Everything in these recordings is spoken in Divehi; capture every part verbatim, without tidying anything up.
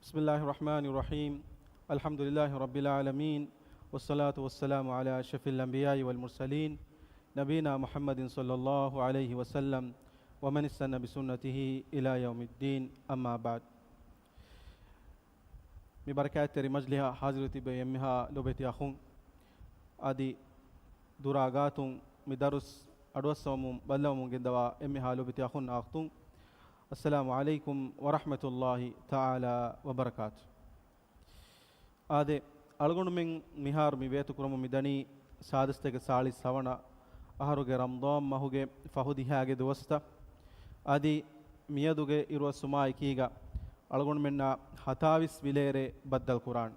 بسم الله الرحمن الرحيم. الحمد لله رب العالمين. والصلاة والسلام على أشرف الأنبياء والمرسلين، نبينا محمد صلى الله عليه وسلم، ومن استن بسنته إلى يوم الدين. أما بعد. މި ބަރަކާތްތެރި މަޖްލިހަށް ހާޒިރު ތިބޭ އެންމެހާ ލޯބިވެތި އަޚުން، އަދި ދުރާ ގާތުން މި ދަރުސް އަޑުއައްސަވަމުން ބައްލަވަމުން ގެންދަވާ އެންމެހާ ލޯބިވެތި އަޚުން އާ އުޚްތުން، އައްސަލާމު ޢަލައިކުމް ވަރަޙްމަތުﷲ ތަޢާލާ ވަބަރަކާތު. އާދެ، އަޅުގަނޑުމެން މިހާރު މި ވޭތުކުރަމުން މިދަނީ ސާދަސްތޭކަ ސާޅީސް ހަވަނަ އަހަރުގެ ރަމަޟާން މަހުގެ ފަހު ދިހައިގެ ދުވަސްތައް. އަދި މިއަދުގެ އިރުއައްސުމާ އެކީގަ އަޅުގަނޑުމެންނާ ހަތާވީސް ވިލޭރޭ ބައްދަލުކުރާނެ.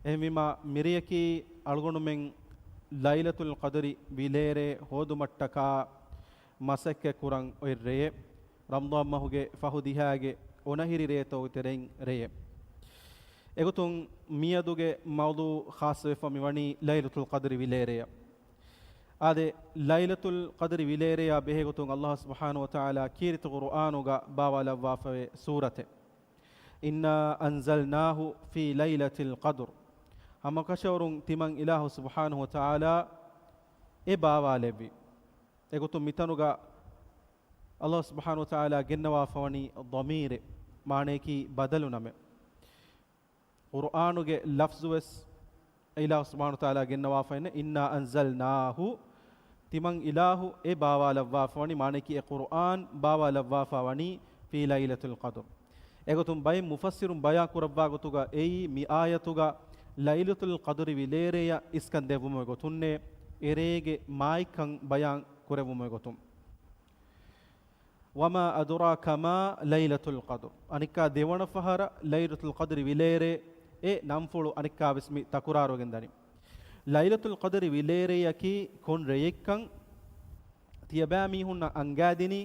އެހެންވީމާ، މިރެޔަކީ އަޅުގަނޑުމެން ލައިލަތުލް ޤަދްރި ވިލޭރޭ ހޯދުމަށްޓަކާ މަސައްކަތްކުރަން އޮތް ރެޔެއް. ރަމަޟާން މަހުގެ ފަހު ދިހައިގެ އޮނަހިރި ރޭތަކުގެ ތެރެއިން ރެޔެއް. އެގޮތުން މިއަދުގެ މައުޟޫޢު ޚާއްޞަވެފަ މިވަނީ ލައިލަތުލް ޤަދްރި ވިލޭރެޔަށް. އާދެ، ލައިލަތުލް ޤަދްރި ވިލޭރެޔާ ބެހޭގޮތުން އައްލާހު ސުބްޙާނަހު ވަތަޢާލާ ކީރިތި ޤުރުއާނުގަ ބާވާލައްވާފަވޭ ސޫރަތެއް. إنا أنزلناه في ليلة القدر. ހަމަކަށަވަރުން ތިމަން އިލާހު ސުބްޙާނަހު ވަތަޢާލާ އެ ބާވާލެއްވި. އެގޮތުން މިތަނުގަ އައްލާހު ސުބްޙާނަހު ވަތަޢާލާ ގެންނަވާފަވަނީ ޟަމީރެއް، މާނަޔަކީ ބަދަލު ނަމެއް. ޤުރުއާނުގެ ލަފްޒުވެސް އެ އިލާހު ސުބްޙާނަހު ވަތަޢާލާ ގެންނަވާފައިން، إنا أنزلناه، ތިމަން އިލާހު އެ ބާވާލައްވާފަވަނީ، މާނަޔަކީ އެ ޤުރުއާން ބާވާލައްވާފަވަނީ في ليلة القدر. އެގޮތުން ބައެއް މުފައްސިރުން ބަޔާން ކުރައްވާ ގޮތުގަ އެއީ މި އާޔަތުގަ ލައިލަތުލް ޤަދްރި ވިލޭރެޔަށް އިސްކަން ދެއްވުމުގެ ގޮތުންނޭ، އެރޭގެ މާތްކަން ބަޔާން ކުރެއްވުމުގެ ގޮތުން. وما أدراك ما ليلة القدر. އަނެއްކާ ދެވަނަ ފަހަރަށް ލައިލަތުލް ޤަދްރި ވިލޭރޭ އެ ނަންފުޅު އަނެއްކާވެސް މި ތަކުރާރުވެގެން ދަނީ. ލައިލަތުލް ޤަދްރި ވިލޭރެޔަކީ ކޮން ރެޔެއްކަން ތިޔަބައިމީހުންނަށް އަންގާދިނީ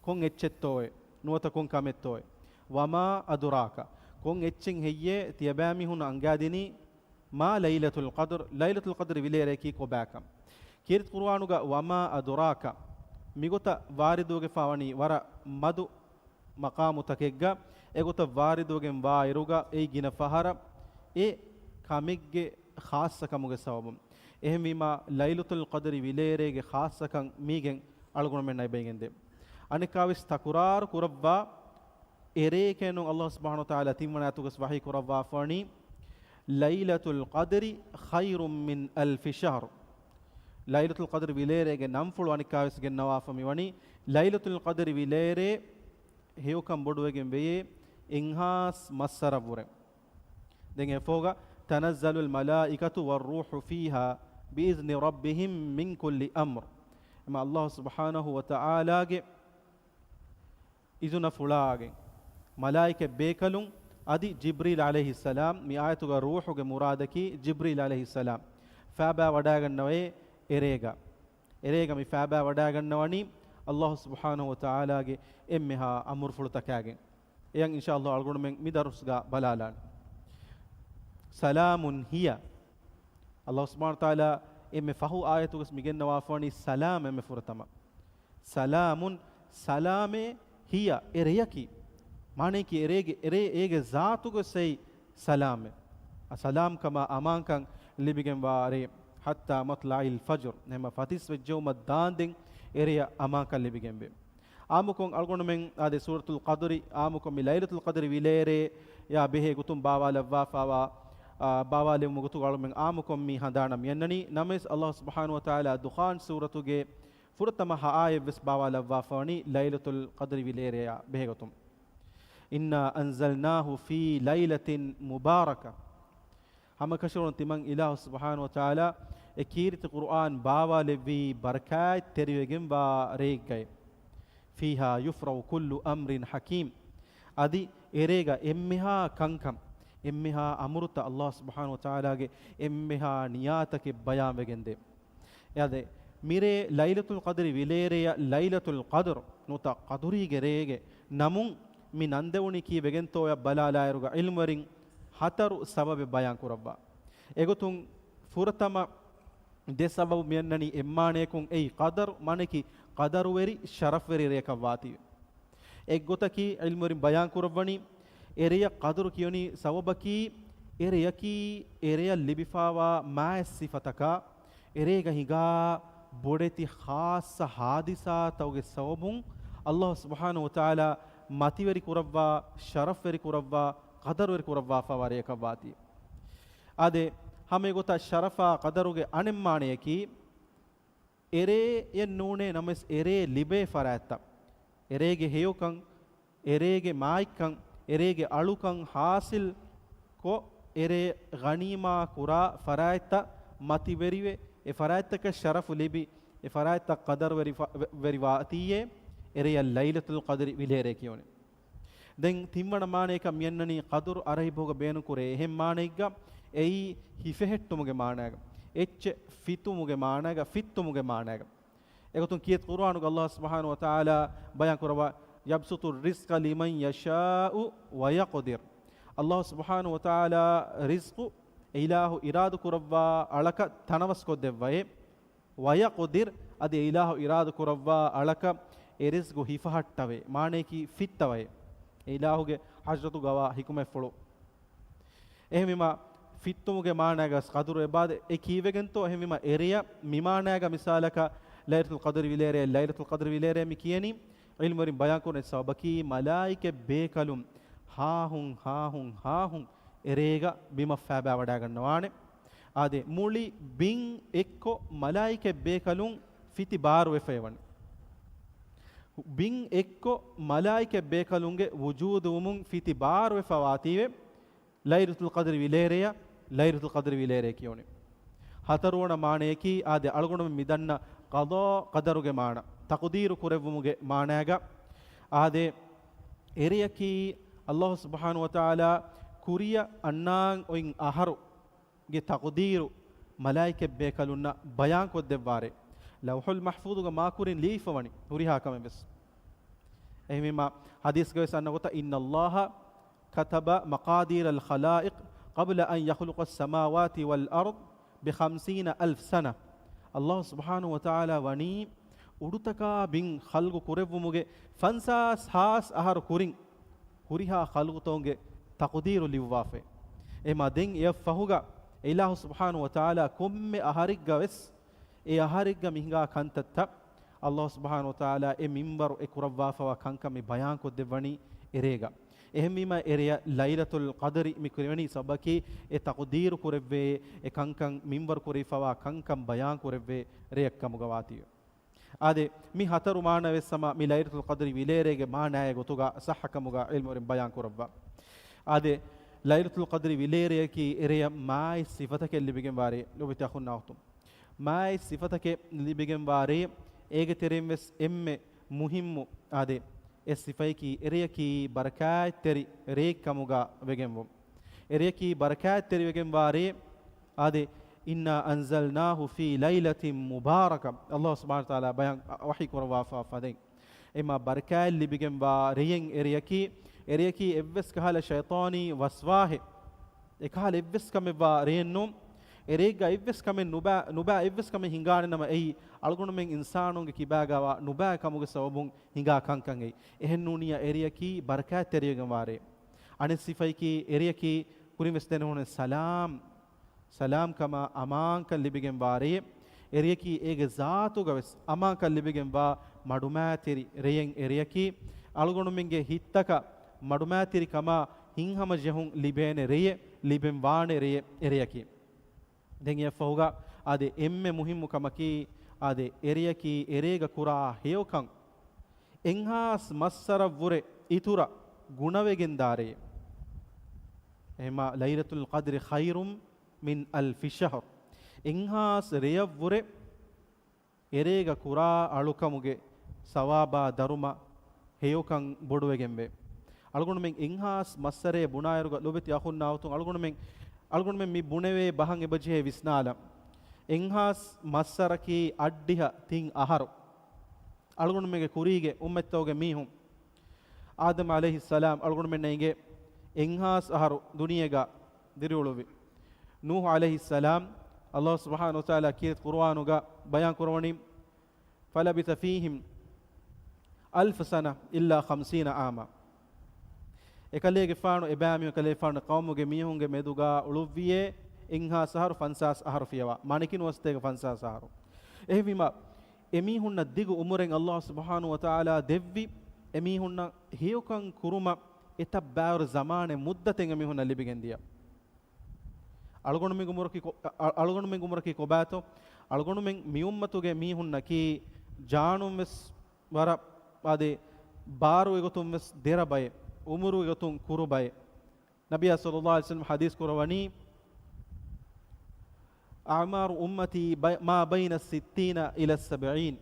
ކޮން އެއްޗެއްތޯއޭ، ނުވަތަ ކޮން ކަމެއްތޯއޭ؟ وما أدراك، ކޮން އެއްޗެއް ހެއްޔޭ ތިޔަބައިމީހުންނަށް އަންގާދިނީ ما ليلة القدر، ލައިލަތުލް ޤަދްރި ވިލޭރޭ ކީ ކޮބާކަން. ކީރިތި ޤުރުއާނުގަ وما أدراك މިގޮތަށް ވާރިދުވެގެފާ ވަނީ ވަރަށް މަދު މަޤާމުތަކެއްގަ، އެގޮތަށް ވާރިދުވެގެން ވާއިރުގަ އެއީ ގިނަ ފަހަރަށް އެ ކަމެއްގެ ޚާއްޞަކަމުގެ ސަބަބުން. އެހެންވީމާ، ލައިލަތުލް ޤަދްރި ވިލޭރޭގެ ޚާއްޞަކަން މީގެން އަޅުގަނޑުމެންނަށް އެބައިގެންދޭ. އަނެއްކާވެސް ތަކުރާރު ކުރައްވާ، އެރޭކައެއްނޫން އައްލާހު ސުބްޙާނަހު ވަތަޢާލާ ތިންވަނަ އާޔަތުގަސް ވަޙީ ކުރައްވާފަވަނީ، ليلة القدر خير من ألف شهر. ލައިލަތުލް ޤަދްރި ވިލޭރޭގެ ނަންފުޅު އަނެއްކާވެސް ގެންނަވާފަ މިވަނީ، ލައިލަތުލް ޤަދްރި ވިލޭރޭ ހެޔޮކަން ބޮޑުވެގެން ވެޔޭ އެއްހާސް މައްސަރަށްވުރެ. ދެން އެފޯގަ، تنزل الملائكة والروح فيها بإذن ربهم من كل أمر. އެމަ އައްލާހު ސުބްޙާނަހު ވަތަޢާލާގެ އިޒުނަފުޅާގެން މަލާއިކަ ބޭކަލުން އަދި ޖިބްރީލް ޢަލައިހިއްސަލާމް، މި އާޔަތުގަ ރޫޙުގެ މުރާދަކީ ޖިބްރީލް ޢަލައިހިއްސަލާމް، ފާބާ ވަޑާގަންނަވައޭ އެރޭގަ. އެރޭގަ މި ފާބާ ވަޑާގަންނަވަނީ އައްލާހު ސުބްޙާނަހު ވަތަޢާލާގެ އެންމެހާ އަމުރުފުޅުތަކާގެން. އެޔަށް އިންޝާއައްލާހު އަޅުގަނޑުމެން މި ދަރުސްގަ ބަލާލާނެ. ސަލާމުން ހިޔަ. އައްލާހު ސުބްޙާނަހު ވަތަޢާލާ އެންމެ ފަހު އާޔަތުގަސް މިގެންނަވާފަވަނީ ސަލާމް އެންމެ ފުރަތަމަ. ސަލާމުން، ސަލާމޭ، ހިޔަ، އެ ރެޔަކީ. މާނަޔަކީ އެރޭގެ، އެރޭ އޭގެ ޒާތުގަސް އެއީ ސަލާމެއް. އަ، ސަލާމްކަމާ އަމާންކަން ލިބިގެންވާ ރޭ. حتى مطلع الفجر. ނަމަ ފަތިސް ވެއްޖެއުމަށް ދާންދެން އެރެޔަށް އަމާންކަން ލިބިގެންވޭ. އާއްމުކޮށް އަޅުގަނޑުމެން އާދެ، ސޫރަތުލް ޤަދުރި އާއްމުކޮށް މި ލައިލަތުލް ޤަދްރި ވިލޭރޭޔާ ބެހޭ ގޮތުން ބާވާލައްވާފައިވާ، އާ، ބާވާލެވުމުގެ ގޮތުގަ އަޅުމެން އާއްމުކޮށް މި ހަނދާނަށް މިއަންނަނީ. ނަމަވެސް، އައްލާހު ސުބްޙާނަހު ވަތަޢާލާ ދުޚާން ސޫރަތުގެ ފުރަތަމަ ހަ އާޔަތްވެސް ބާވާލައްވާފަވަނީ ލައިލަތުލް ޤަދްރި ވިލޭރޭޔާ ބެހޭ ގޮތުން. إنا أنزلناه في ليلة مباركة. ހަމަކަށަވަރުން ތިމަން އިލާހު ސުބްޙާނަހު ވަތަޢާލާ އެ ކީރިތި ޤުރުއާން ބާވާލެއްވީ ބަރަކާތްތެރިވެގެންވާ ރެއެއްގައި. فيها يفرق كل أمر حكيم. އަދި އެރޭގަ އެންމެހާ ކަންކަން، އެންމެހާ އަމުރުތައް، އައްލާހު ސުބްޙާނަހު ވަތަޢާލާގެ އެންމެހާ ނިޔާތަކެއް ބަޔާންވެގެންދޭ. އެއަދެ، މިރޭ ލައިލަތުލް ޤަދްރި ވިލޭރެޔަށް ލައިލަތުލް ޤަދްރު ނުވަތަ ޤަދުރީގެ ރޭގެ ނަމުން މި ނަންދެވުނީ ކީއްވެގެންތޯޔަށް ބަލާލާއިރުގަ ޢިލްމުވެރިން ހަތަރު ސަބަބެއް ބަޔާން ކުރައްވާ. އެގޮތުން ފުރަތަމަ ދެ ސަބަބު މިއަންނަނީ އެއްމާނަޔަކުން އެއީ ޤަދަރު، މާނަޔަކީ ޤަދަރުވެރި ޝަރަފްވެރި ރެޔަކަށްވާތީވެ. އެއްގޮތަކީ ޢިލްމުވެރިން ބަޔާން ކުރައްވަނީ، އެރެޔަށް ޤަދުރު ކިޔުނީ ސަބަބަކީ، އެރެޔަކީ އެރެޔަށް ލިބިފާވާ މާތް ސިފަތަކާ، އެރޭގަ ހިނގާ ބޮޑެތި ޚާއްޞަ ޙާދިސާތަކުގެ ސަބަބުން ﷲ ސުބްޙާނަހޫ ވަތަޢާލާ މަތިވެރި ކުރައްވާ، ޝަރަފްވެރި ކުރައްވާ، ޤަދަރުވެރި ކުރައްވާފާވާ ރެޔަކަށްވާތީ. އާދެ، ހަމައެގޮތަށް ޝަރަފާ ޤަދަރުގެ އަނެއް މާނަޔަކީ، އެރޭއެއް ނޫނޭ ނަމަވެސް އެރޭ ލިބޭ ފަރާތްތައް، އެރޭގެ ހެޔޮކަން، އެރޭގެ މާތްކަން، އެރޭގެ އަޅުކަން ޙާޞިލްކޮށް، އެރޭ ޣަނީމާ ކުރާ ފަރާތްތައް މަތިވެރިވެ، އެ ފަރާތްތަކަށް ޝަރަފު ލިބި، އެ ފަރާތްތައް ޤަދަރުވެރި ފަ-، ވެ-، ވެރިވާތީއޭ، އެރެޔަށް ލައިލަތުލް ޤަދްރި ވިލޭރޭ ކިޔުނެ. ދެން ތިންވަނަ މާނަޔަކަށް މިއަންނަނީ ޤަދުރު ޢަރަބި ބަހުގަ ބޭނުންކުރޭ އެހެން މާނައެއްގަ، އެއީ ހިފެހެއްޓުމުގެ މާނައިގަ، އެއްޗެއް ފިތުމުގެ މާނައިގަ، ފިއްތުމުގެ މާނައިގަ. އެގޮތުން ކީރިތި ޤުރުއާނުގަ ﷲ ސުބްޙާނަހޫ ވަތަޢާލާ ބަޔާން ކުރައްވާ، يَبْسُطُ الرِّزْقَ لِمَنْ يَشَاءُ وَيَقْدِرُ. ﷲ ސުބްޙާނަހޫ ވަތަޢާލާ ރިޒްޤު އެ އިލާހު އިރާދަ ކުރައްވާ އަޅަކަށް ތަނަވަސްކޮށްދެއްވައޭ. وَيَقْدِرُ، އަދި އެ އިލާހު އިރާދަ ކުރައްވާ އަޅަކަށް އެ ރިޒްޤު ހިފަހައްޓަވޭ، މާނަޔަކީ ފިއްތަވައޭ. އެ އިލާހުގެ ޙަޟްރަތުގަ ވާ ޙިކުމަތްފުޅު. އެހެންވީމަ، ފިއްތުމުގެ މާނައިގަސް ޤަދުރު އެބާދެ، އެ ކީއްވެގެންތޯ؟ އެހެންވީމަ، އެރެޔަށް މި މާނައިގަ މިސާލަކަށް ލައިލަތުލް ޤަދްރި ވިލޭރޭ، ލައިލަތުލް ޤަދްރި ވިލޭރޭ މި ކިޔަނީ، ޢިލްމުވެރިން ބަޔާންކުރަން ސަބަބަކީ، މަލާއިކަތް ބޭކަލުން ހާހުން، ހާހުން، ހާހުން އެރޭގަ ބިމަށް ފައިބާވަޑައިގަންނަވާނެ. އާދެ، މުޅި ބިން އެއްކޮށް މަލާއިކަތް ބޭކަލުން ފިތި ބާރުވެފައިވަނީ. ބިން އެއްކޮށް މަލާއިކަތް ބޭކަލުންގެ ވުޖޫދުވުމުން ފިތި ބާރުވެފަ ވާތީވެ، ލައިލަތުލް ޤަދްރި ވިލޭރެޔަށް ލައިލަތުލް ޤަދްރި ވިލޭރޭ ކިޔުނި. ހަތަރުވަނަ މާނަޔަކީ، އާދެ، އަޅުގަނޑުމެން މިދަންނަ ޤަޟާ ޤަދަރުގެ މާނަ، ތަޤުދީރު ކުރެއްވުމުގެ މާނައިގަ، އާދެ، އެރެޔަކީ ﷲ ސުބްޙާނަހޫ ވަތަޢާލާ ކުރިއަށް އަންނާން އޮތް އަހަރު ގެ ތަޤުދީރު މަލާއިކަތް ބޭކަލުންނަށް ބަޔާންކޮށްދެއްވާރޭ. ލައުޙުލް މަޙްފޫޡުގަ މާކުރިން ލިޔެފަވަނީ ހުރިހާ ކަމެއް ވެސް. އެހެންވީމަ، ޙަދީޘްގަ ވެސް އަންނަ ގޮތަށް، إِنَّ اللَّهَ كَتَبَ مَقَادِيرَ الْخَلَائِقِ قَبْلَ أَنْ يَخْلُقَ السَّمَاوَاتِ وَالْأَرْضَ بِخَمْسِينَ أَلْفَ سَنَةٍ. ﷲ ސުބްޙާނަހޫ ވަތަޢާލާ ވަނީ އުޑުތަކާ ބިން ޚަލްޤު ކުރެއްވުމުގެ ފަންސާސް ހާސް އަހަރު ކުރިން، ހުރިހާ ޚަލްޤުތަކުންގެ ތަޤުދީރު ލިޔުއްވާފައި. އެހެންމާ ދެން އެއަށްފަހުގަ އެ އިލާހު ސުބްޙާނަހޫ ވަތަޢާލާ ކޮންމެ އަހަރެއްގަ ވެސް، އެ އަހަރެއްގަ މި ހިނގާ ކަންތައްތައް ﷲ ސުބްޙާނަހޫ ވަތަޢާލާ އެ މިންވަރު އެ ކުރައްވާފައިވާ ކަންކަން މި ބަޔާންކޮށްދެއްވަނީ އެރޭގަ. އެހެންވީމަ އެރެޔަށް ލައިލަތުލް ޤަދްރި މި ކުރެވެނީ ސަބަބަކީ އެ ތަޤުދީރު ކުރެއްވޭ އެ ކަންކަން މިންވަރު ކުރެވިފައިވާ ކަންކަން ބަޔާން ކުރެއްވޭ ރެޔަށް ކަމުގަ ވާތީވެ. އާދެ، މި ހަތަރު މާނަ ވެސް ހަމަ މި ލައިލަތުލް ޤަދްރި ވިލޭރޭގެ މާނައެއް ގޮތުގަ ޞައްޙަ ކަމުގަ ޢިލްމުވެރިން ބަޔާން ކުރައްވާ. އާދެ، ލައިލަތުލް ޤަދްރި ވިލޭރެޔަކީ އެރެޔަށް މާތް ސިފަތަކެއް ލިބިގެންވާ ރެޔެއް. ލޯބިތި އަޚުންނާ އުޚްތުން، މާތް ސިފަތަކެއް ލިބިގެންވާ ރެޔެއް. އޭގެ ތެރެއިން ވެސް އެންމެ މުހިއްމު، އާދެ، އެއް ސިފައަކީ އެރެޔަކީ ބަރަކާތްތެރި ރެއެއް ކަމުގަ ވެގެންވުން. އެރެޔަކީ ބަރަކާތްތެރިވެގެންވާ ރެޔެއް. އާދެ، إِنَّا أَنْزَلْنَاهُ فِي لَيْلَةٍ مُبَارَكَةٍ، ﷲ ސުބްޙާނަހޫ ވަތަޢާލާ ބަޔާން ވަޙީ ކުރައްވާފަ ފަދައިން. އެމާ ބަރަކާތް ލިބިގެންވާ ރެޔެއް އެރެޔަކީ، އެރެޔަކީ އެއްވެސް ކަހަލަ ޝައިޠާނީ ވަސްވާހެއް، އެކަހަލަ އެއްވެސް ކަމެއްވާ ރެޔެއް ނޫން. އެރެއެއްގަ އެއްވެސް ކަމެއް ނުބާ، ނުބާ އެއްވެސް ކަމެއް ހިނގާނެ ނަމަ، އެއީ އަޅުގަނޑުމެން އިންސާނުންގެ ކިބާގަވާ ނުބާ ކަމުގެ ސަބަބުން ހިނގާ ކަންކަން އެއީ. އެހެން ނޫނިއްޔާ އެރެޔަކީ ބަރަކާތްތެރިވެގެންވާ ރެޔެއް. އަނެއް ސިފައަކީ އެރެޔަކީ ކުރިން ވެސް ދެނެހުނެ ސަލާމް، ސަލާމްކަމާ އަމާންކަން ލިބިގެންވާ ރެޔެއް. އެރެޔަކީ އޭގެ ޒާތުގަ ވެސް އަމާންކަން ލިބިގެންވާ މަޑުމައިތިރި ރެޔެއް އެރެޔަކީ. އަޅުގަނޑުމެންގެ ހިތްތަކަށް މަޑުމައިތިރިކަމާ ހިތްހަމަޖެހުން ލިބޭނެ ރެޔެއް، ލިބެންވާނެ ރެޔެއް އެރެޔަކީ. ދެން އެއަށްފަހުގަ އާދެ، އެންމެ މުހިއްމު ކަމަކީ، އާދެ، އެރެޔަކީ އެރޭގަ ކުރާ ހެޔޮކަން އެއްހާސް މައްސަރަށްވުރެ އިތުރަށް ގުނަވެގެންދާ ރެޔެއް. އެހެމާ، لَيْلَةُ الْقَدْرِ خَيْرٌ مِنْ أَلْفِ شَهْرٍ. އެއްހާސް ރެޔަށްވުރެ އެރޭގަ ކުރާ އަޅުކަމުގެ ސަވާބާ ދަރުމަ ހެޔޮކަން ބޮޑުވެގެންވޭ. އަޅުގަނޑުމެން އެއްހާސް މައްސަރެއް ބުނާއިރުގަ، ލޯބިވެތި އަޚުންނާ އުޚްތުން، އަޅުގަނޑުމެން، އަޅުގަނޑުމެން މި ބުނެވޭ ބަހަށް އެބަޖެހޭ ވިސްނާލަން. އެއްހާސް މައްސަރަކީ އަށްޑިހަ ތިން އަހަރު. އަޅުގަނޑުމެންގެ ކުރީގެ އުއްމަތްތަކުގެ މީހުން، އާދަމް ޢަލައިހިއްސަލާމް އަޅުގަނޑުމެންނަށް އިނގޭ އެއްހާސް އަހަރު ދުނިޔޭގަ ދިރިއުޅުއްވި. ނޫޙު ޢަލައިހިއްސަލާމް، ﷲ ސުބްޙާނަހޫ ވަތަޢާލާ ކީރިތި ޤުރުއާނުގަ ބަޔާން ކުރަވަނީ، فَلَبِثَ فِيهِمْ أَلْفَ سَنَةٍ إِلَّا خَمْسِينَ عَامًا. އެކަލޭގެފާނު އެބައިމީހުން އެކަލޭގެފާނުގެ ޤައުމުގެ މީހުންގެ މެދުގަ އުޅުއްވިޔޭ އެއްހާސް އަހަރު ފަންސާސް އަހަރު ފިޔަވާ، މަނިކިނު އަސްތޭކަ ފަންސާސް އަހަރު. އެހެންވީމަ، އެމީހުންނަށް ދިގު އުމުރެއް ﷲ ސުބްޙާނަހޫ ވަތަޢާލާ ދެއްވި، އެމީހުންނަށް ހެޔޮކަން ކުރުމަށް އެތައް ބައިވަރު ޒަމާނެއް މުއްދަތެއް އެމީހުންނަށް ލިބިގެން ދިޔަ. އަޅުގަނޑުމެންގެ އުމުރަކީ ކޮ-، އަ-، އަޅުގަނޑުމެންގެ އުމުރަކީ ކޮބާތޯ؟ އަޅުގަނޑުމެން މި އުއްމަތުގެ މީހުންނަކީ ޖާނުން ވެސް ވަރަށް އާދެ، ބާރު އެގޮތުން ވެސް ދެރަ ބައެއް، އުމުރު އެގޮތުން ކުރު ބައެއް. ނަބިއްޔާ ޞައްލައްލާހު ޢަލައިހި ވަސައްލަމަ ޙަދީޘް ކުރައްވަނީ، "أعمار أمتي بي-، ما بين الستين إلى السبعين."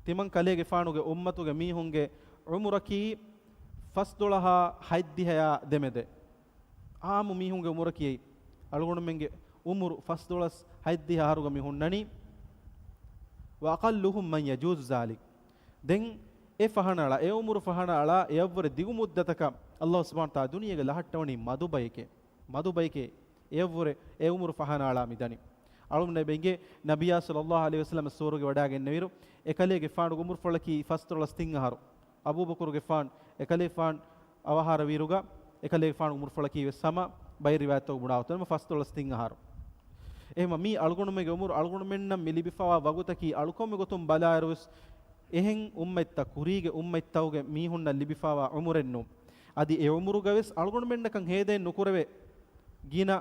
ތިމަން ކަލޭގެފާނުގެ އުއްމަތުގެ މީހުންގެ ޢުމުރަކީ ފަސްދޮޅަހާ ހަތްދިހަޔާ ދެމެދެ. ޢާއްމު މީހުންގެ އުމުރަކީ އެއީ. އަޅުގަނޑުމެންގެ ޢުމުރު ފަސްދޮޅަސް ހަތްދިހަ އަހަރުގަ މި ހުންނަނީ. "وأقلهم من يجوز ذلك." ދެން އެ ފަހަނަ އަޅާ، އެ އުމުރު ފަހަނަ އަޅާ، އެއަށްވުރެ ދިގު މުއްދަތަކަށް ﷲ ސުބްޙާނަހޫ ވަތަޢާލާ ދުނިޔޭގަ ލަހައްޓަވަނީ މަދު ބަޔެކޭ. މަދު ބަޔެކޭ. އެއަށްވުރެ އެ އުމުރު ފަހަނަ އަޅާ މި ދަނީ. އަޅުގަނޑުމެން އެބަ އިނގޭ، ނަބިއްޔާ ޞައްލައްލާހު ޢަލައިހި ވަސައްލަމަ ސޫރަގެ ވަޑައިގެންނެވިއިރު، އެކަލޭގެފާނުގެ އުމުރުފުޅަކީ ފަސްދޮޅަސް ތިން އަހަރު. އަބޫބަކުރުގެފާނު، އެކަލޭފާނު އަވަހާރަވިއިރުގަ، އެކަލޭގެފާނުގެ އުމުރުފުޅަކީ ވެސް ހަމަ ބައެއް ރިވާޔަތްތަކުގަ ބުނާ ގޮތުން ފަސްދޮޅަސް ތިން އަހަރު. އެހެންވީމަ މީ އަޅުގަނޑުމެންގެ އުމުރު، އަޅުގަނޑުމެންނަށް މި ލިބިފަވާ ވަގުތަކީ އަޅުކަމުގެ ގޮތުން ބަލާއިރު ވެސް އެހެން އުއްމަތްތައް، ކުރީގެ އުއްމަތްތަކުގެ މީހުންނަށް ލިބިފަވާ އުމުރެއް ނޫން. އަދި އެ އުމުރުގަ ވެސް އަޅުގަނޑުމެންނަކަށް ހޭދައެއް ނުކުރެވޭ. ގިނަ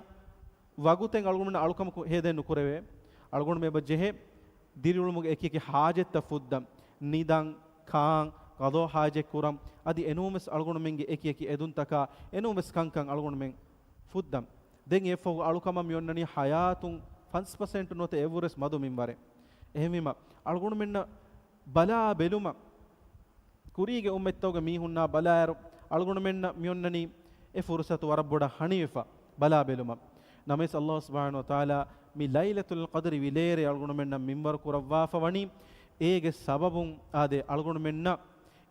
ވަގުތެއް އަޅުގަނޑުމެންނަށް އަޅުކަމަކު ހޭދައެއް ނުކުރެވޭ. އަޅުގަނޑުމެން އެބަ ޖެހޭ ދިރިއުޅުމުގެ އެކި އެކި ޙާޖަތްތައް ފުއްދަން، ނިދަން، ކާން، ޤަޟާ ޙާޖަތް ކުރަން، އަދި އެނޫން ވެސް އަޅުގަނޑުމެންގެ އެކި އެކި އެދުންތަކާ، އެނޫން ވެސް ކަންކަން އަޅުގަނޑުމެން ފުއްދަން. ދެން އެއަށްފަހު އަޅުކަމަށް މި އޮންނަނީ ޙަޔާތުން ފަންސަ ޕަސެންޓު ނުވަތަ އެއަށްވުރެ ވެސް މަދު މިންވަރެއް. އެހެންވީމަ، އަޅުގަނޑުމެންނަށް ބަލާ ބެލުމަށް، ކުރީގެ އުއްމަތްތަކުގެ މީހުންނާ ބަލާއިރު، އަޅުގަނޑުމެންނަށް މި އޮންނަނީ އެ ފުރުޞަތު ވަރަށް ބޮޑަށް ހަނިވެފަ ބަލާ ބެލުމަށް. ނަމަވެސް، ﷲ ސުބްޙާނަހޫ ވަތަޢާލާ މި ލައިލަތުލް ޤަދްރި ވިލޭރޭ އަޅުގަނޑުމެންނަށް މިންވަރު ކުރައްވާފަ ވަނީ، އޭގެ ސަބަބުން އާދެ، އަޅުގަނޑުމެންނަށް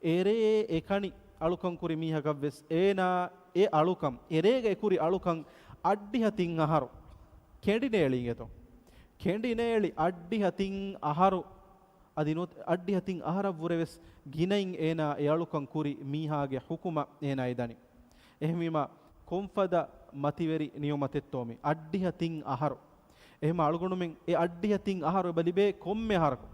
އެރޭ އެކަނި އަޅުކަން ކުރި މީހަކަށް ވެސް އޭނާ އެ އަޅުކަން، އެރޭގަ އެ ކުރި އަޅުކަން އަށްޑިހަ ތިން އަހަރު ކެނޑިނޭޅި އިނގޭތޯ. ކެނޑިނޭޅި އަށްޑިހަ ތިން އަހަރު، އަދި ނުވަތަ އަށްޑިހަ ތިން އަހަރަށްވުރެ ވެސް ގިނައިން އޭނާ އެ އަޅުކަން ކުރި މީހާގެ ޙުކުމަށް އޭނާ އެދަނީ. އެހެންވީމަ، ކޮންފަދަ މަތިވެރި ނިޢުމަތެއްތޯ މީ؟ އަށްޑިހަ ތިން އަހަރު. އެހެންމަ އަޅުގަނޑުމެން އެ އަށްޑިހަ ތިން އަހަރު އެބަ ލިބޭ ކޮންމެ އަހަރަކު.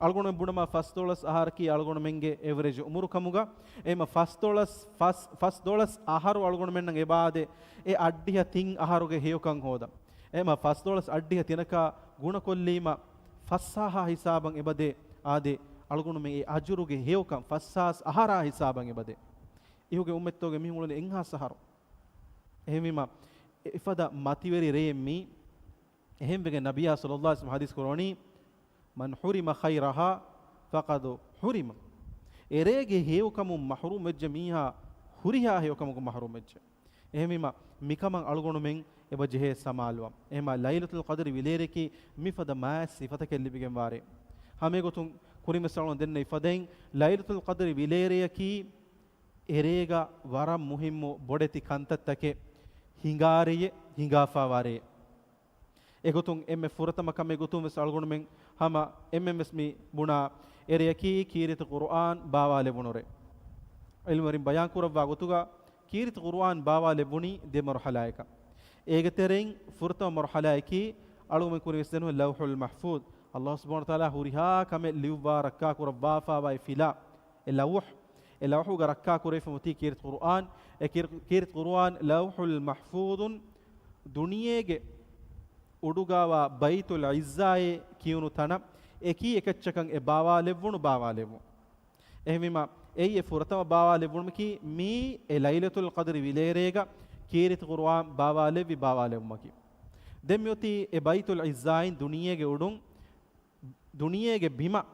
އަޅުގަނޑުމެން ބުނަމާ، ފަސްދޮޅަސް އަހަރަކީ އަޅުގަނޑުމެންގެ އެވްރެޖް އުމުރު ކަމުގަ. އެހެންމަ ފަސްދޮޅަސް، ފަސް، ފަސްދޮޅަސް އަހަރު އަޅުގަނޑުމެންނަށް އެބައާދޭ އެ އަށްޑިހަ ތިން އަހަރުގެ ހެޔޮކަން ހޯދަން. އެހެންމަ ފަސްދޮޅަސް އަށްޑިހަ ތިނަކާ ގުނަކޮށްލީމަ، ފަސްހާހާ ހިސާބަށް އެބަދޭ އާދެ، އަޅުގަނޑުމެން އެ އަޖުރުގެ ހެޔޮކަން ފަސްހާސް އަހަރާ ހިސާބަށް އެބަދޭ. އިހުގެ އުއްމަތްތަކުގެ މީހުން އުޅެނީ އެއްހާސް އަހަރު. އެހެންވީމަ، އެ އެފަދަ މަތިވެރި ރެއެއް މީ. އެހެންވެގެން ނަބިއްޔާ ޞައްލައްލާހު ޢަލައިހި ވަސައްލަމަ ޙަދީޘް ކުރަވަނީ، "من حرم خيرها فقد حرم." އެރޭގެ ހެޔޮކަމުން މަޙްރޫމް ވެއްޖެ މީހާ ހުރިހާ ހެޔޮކަމަކުން މަޙްރޫމް ވެއްޖެ. އެހެންވީމަ، މިކަމަށް އަޅުގަނޑުމެން އެބަ ޖެހޭ ސަމާލުވާން. އެހެންމަ ލައިލަތުލް ޤަދްރި ވިލޭރެއަކީ މިފަދަ މާތް ސިފަތަކެއް ލިބިގެންވާ ރޭ. ހަމައެގޮތުން ކުރިންވެސް އަޅުގަނޑު ދެންނެވި ފަދައިން، ލައިލަތުލް ޤަދްރި ވިލޭރެއަކީ އެރޭގަ ވަރަށް މުހިއްމު ބޮޑެތި ކަންތައްތަކެއް ހިނގާ ރެޔެއް، ހިނގާފާވާ ރެޔެއް. އެގޮތުން އެންމެ ފުރަތަމަ ކަމެއް ގޮތުން ވެސް އަޅުގަނޑުމެން ހަމަ އެންމެން ވެސް މި ބުނާ އެރެއަކީ ކީރިތި ޤުރުއާން ބާވާލެވުނު ރޭ. ޢިލްމުވެރިން ބަޔާން ކުރައްވާ ގޮތުގަ ކީރިތި ޤުރުއާން ބާވާލެއްވުނީ ދެ މަރުޙަލާއަކަށް. އޭގެ ތެރެއިން ފުރަތަމަ މަރުޙަލާއަކީ އަޅުގަނޑުމެން ކުރިން ވެސް ދެންނެވި ލައުޙުލް މަޙްފޫޡު. ﷲ ސުބްޙާނަހޫ ވަތަޢާލާ ހުރިހާ ކަމެއް ލިޔުއްވާ ރައްކާ ކުރައްވާފާވާ އެ ފިލާ، އެ ލައުޙު، އެ ލައުޙުގަ ރައްކާ ކުރެވިފަ އޮތީ ކީރިތި ޤުރުއާން. އެ ކީރި-، ކީރިތި ޤުރުއާން ލައުޙުލް މަޙްފޫޡުން ދުނިޔޭގެ އުޑުގަވާ ބައިތުލް ޢިއްޒާއޭ ކިޔުނު ތަނަށް އެކީ އެކައްޗަކަށް އެ ބާވާލެއްވުނު ބާވާލެއްވުން. އެހެންވީމަ، އެއީ އެ ފުރަތަމަ ބާވާލެއްވުމަކީ، މީ އެ ލައިލަތުލް ޤަދްރި ވިލޭރޭގަ ކީރިތި ޤުރުއާން ބާވާލެއްވި ބާވާލެއްވުމަކީ. ދެން މިއޮތީ އެ ބައިތުލް ޢިއްޒާއިން ދުނިޔޭގެ އުޑުން، ދުނިޔޭގެ ބިމަށް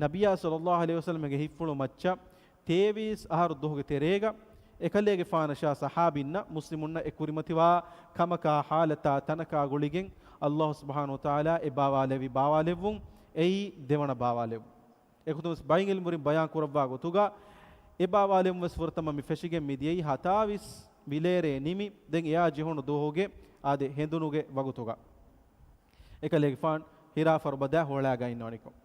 ނަބިއްޔާ ޞައްލައްލާހު ޢަލައިހި ވަސައްލަމަގެ ހިތްފުޅު މައްޗަށް ތޭވީސް އަހަރު ދުވަހުގެ ތެރޭގަ އެކަލޭގެފާނަށާ ޞަޙާބީންނަށް މުސްލިމުންނަށް އެ ކުރިމަތިވާ ކަމަކާ ޙާލަތާ ތަނަކާ ގުޅިގެން ﷲ ސުބްޙާނަހޫ ވަތަޢާލާ އެ ބާވާލެއްވި ބާވާލެއްވުން އެއީ ދެވަނަ ބާވާލެއްވުން. އެގޮތުން ވެސް ބައެއް ޢިލްމުވެރިން ބަޔާން ކުރައްވާ ގޮތުގަ، އެ ބާވާލެއްވުން ވެސް ފުރަތަމަ މި ފެށިގެން މިދިޔައީ ހަތާވީސް ވިލޭރޭ ނިމި، ދެން އެއާ ޖެހުނު ދުވަހުގެ އާދެ ހެނދުނުގެ ވަގުތުގަ. އެކަލޭގެފާނު ހިރާ ފަރުބަދައި ހޮޅާގަ އިންނަވަނިކޮށް.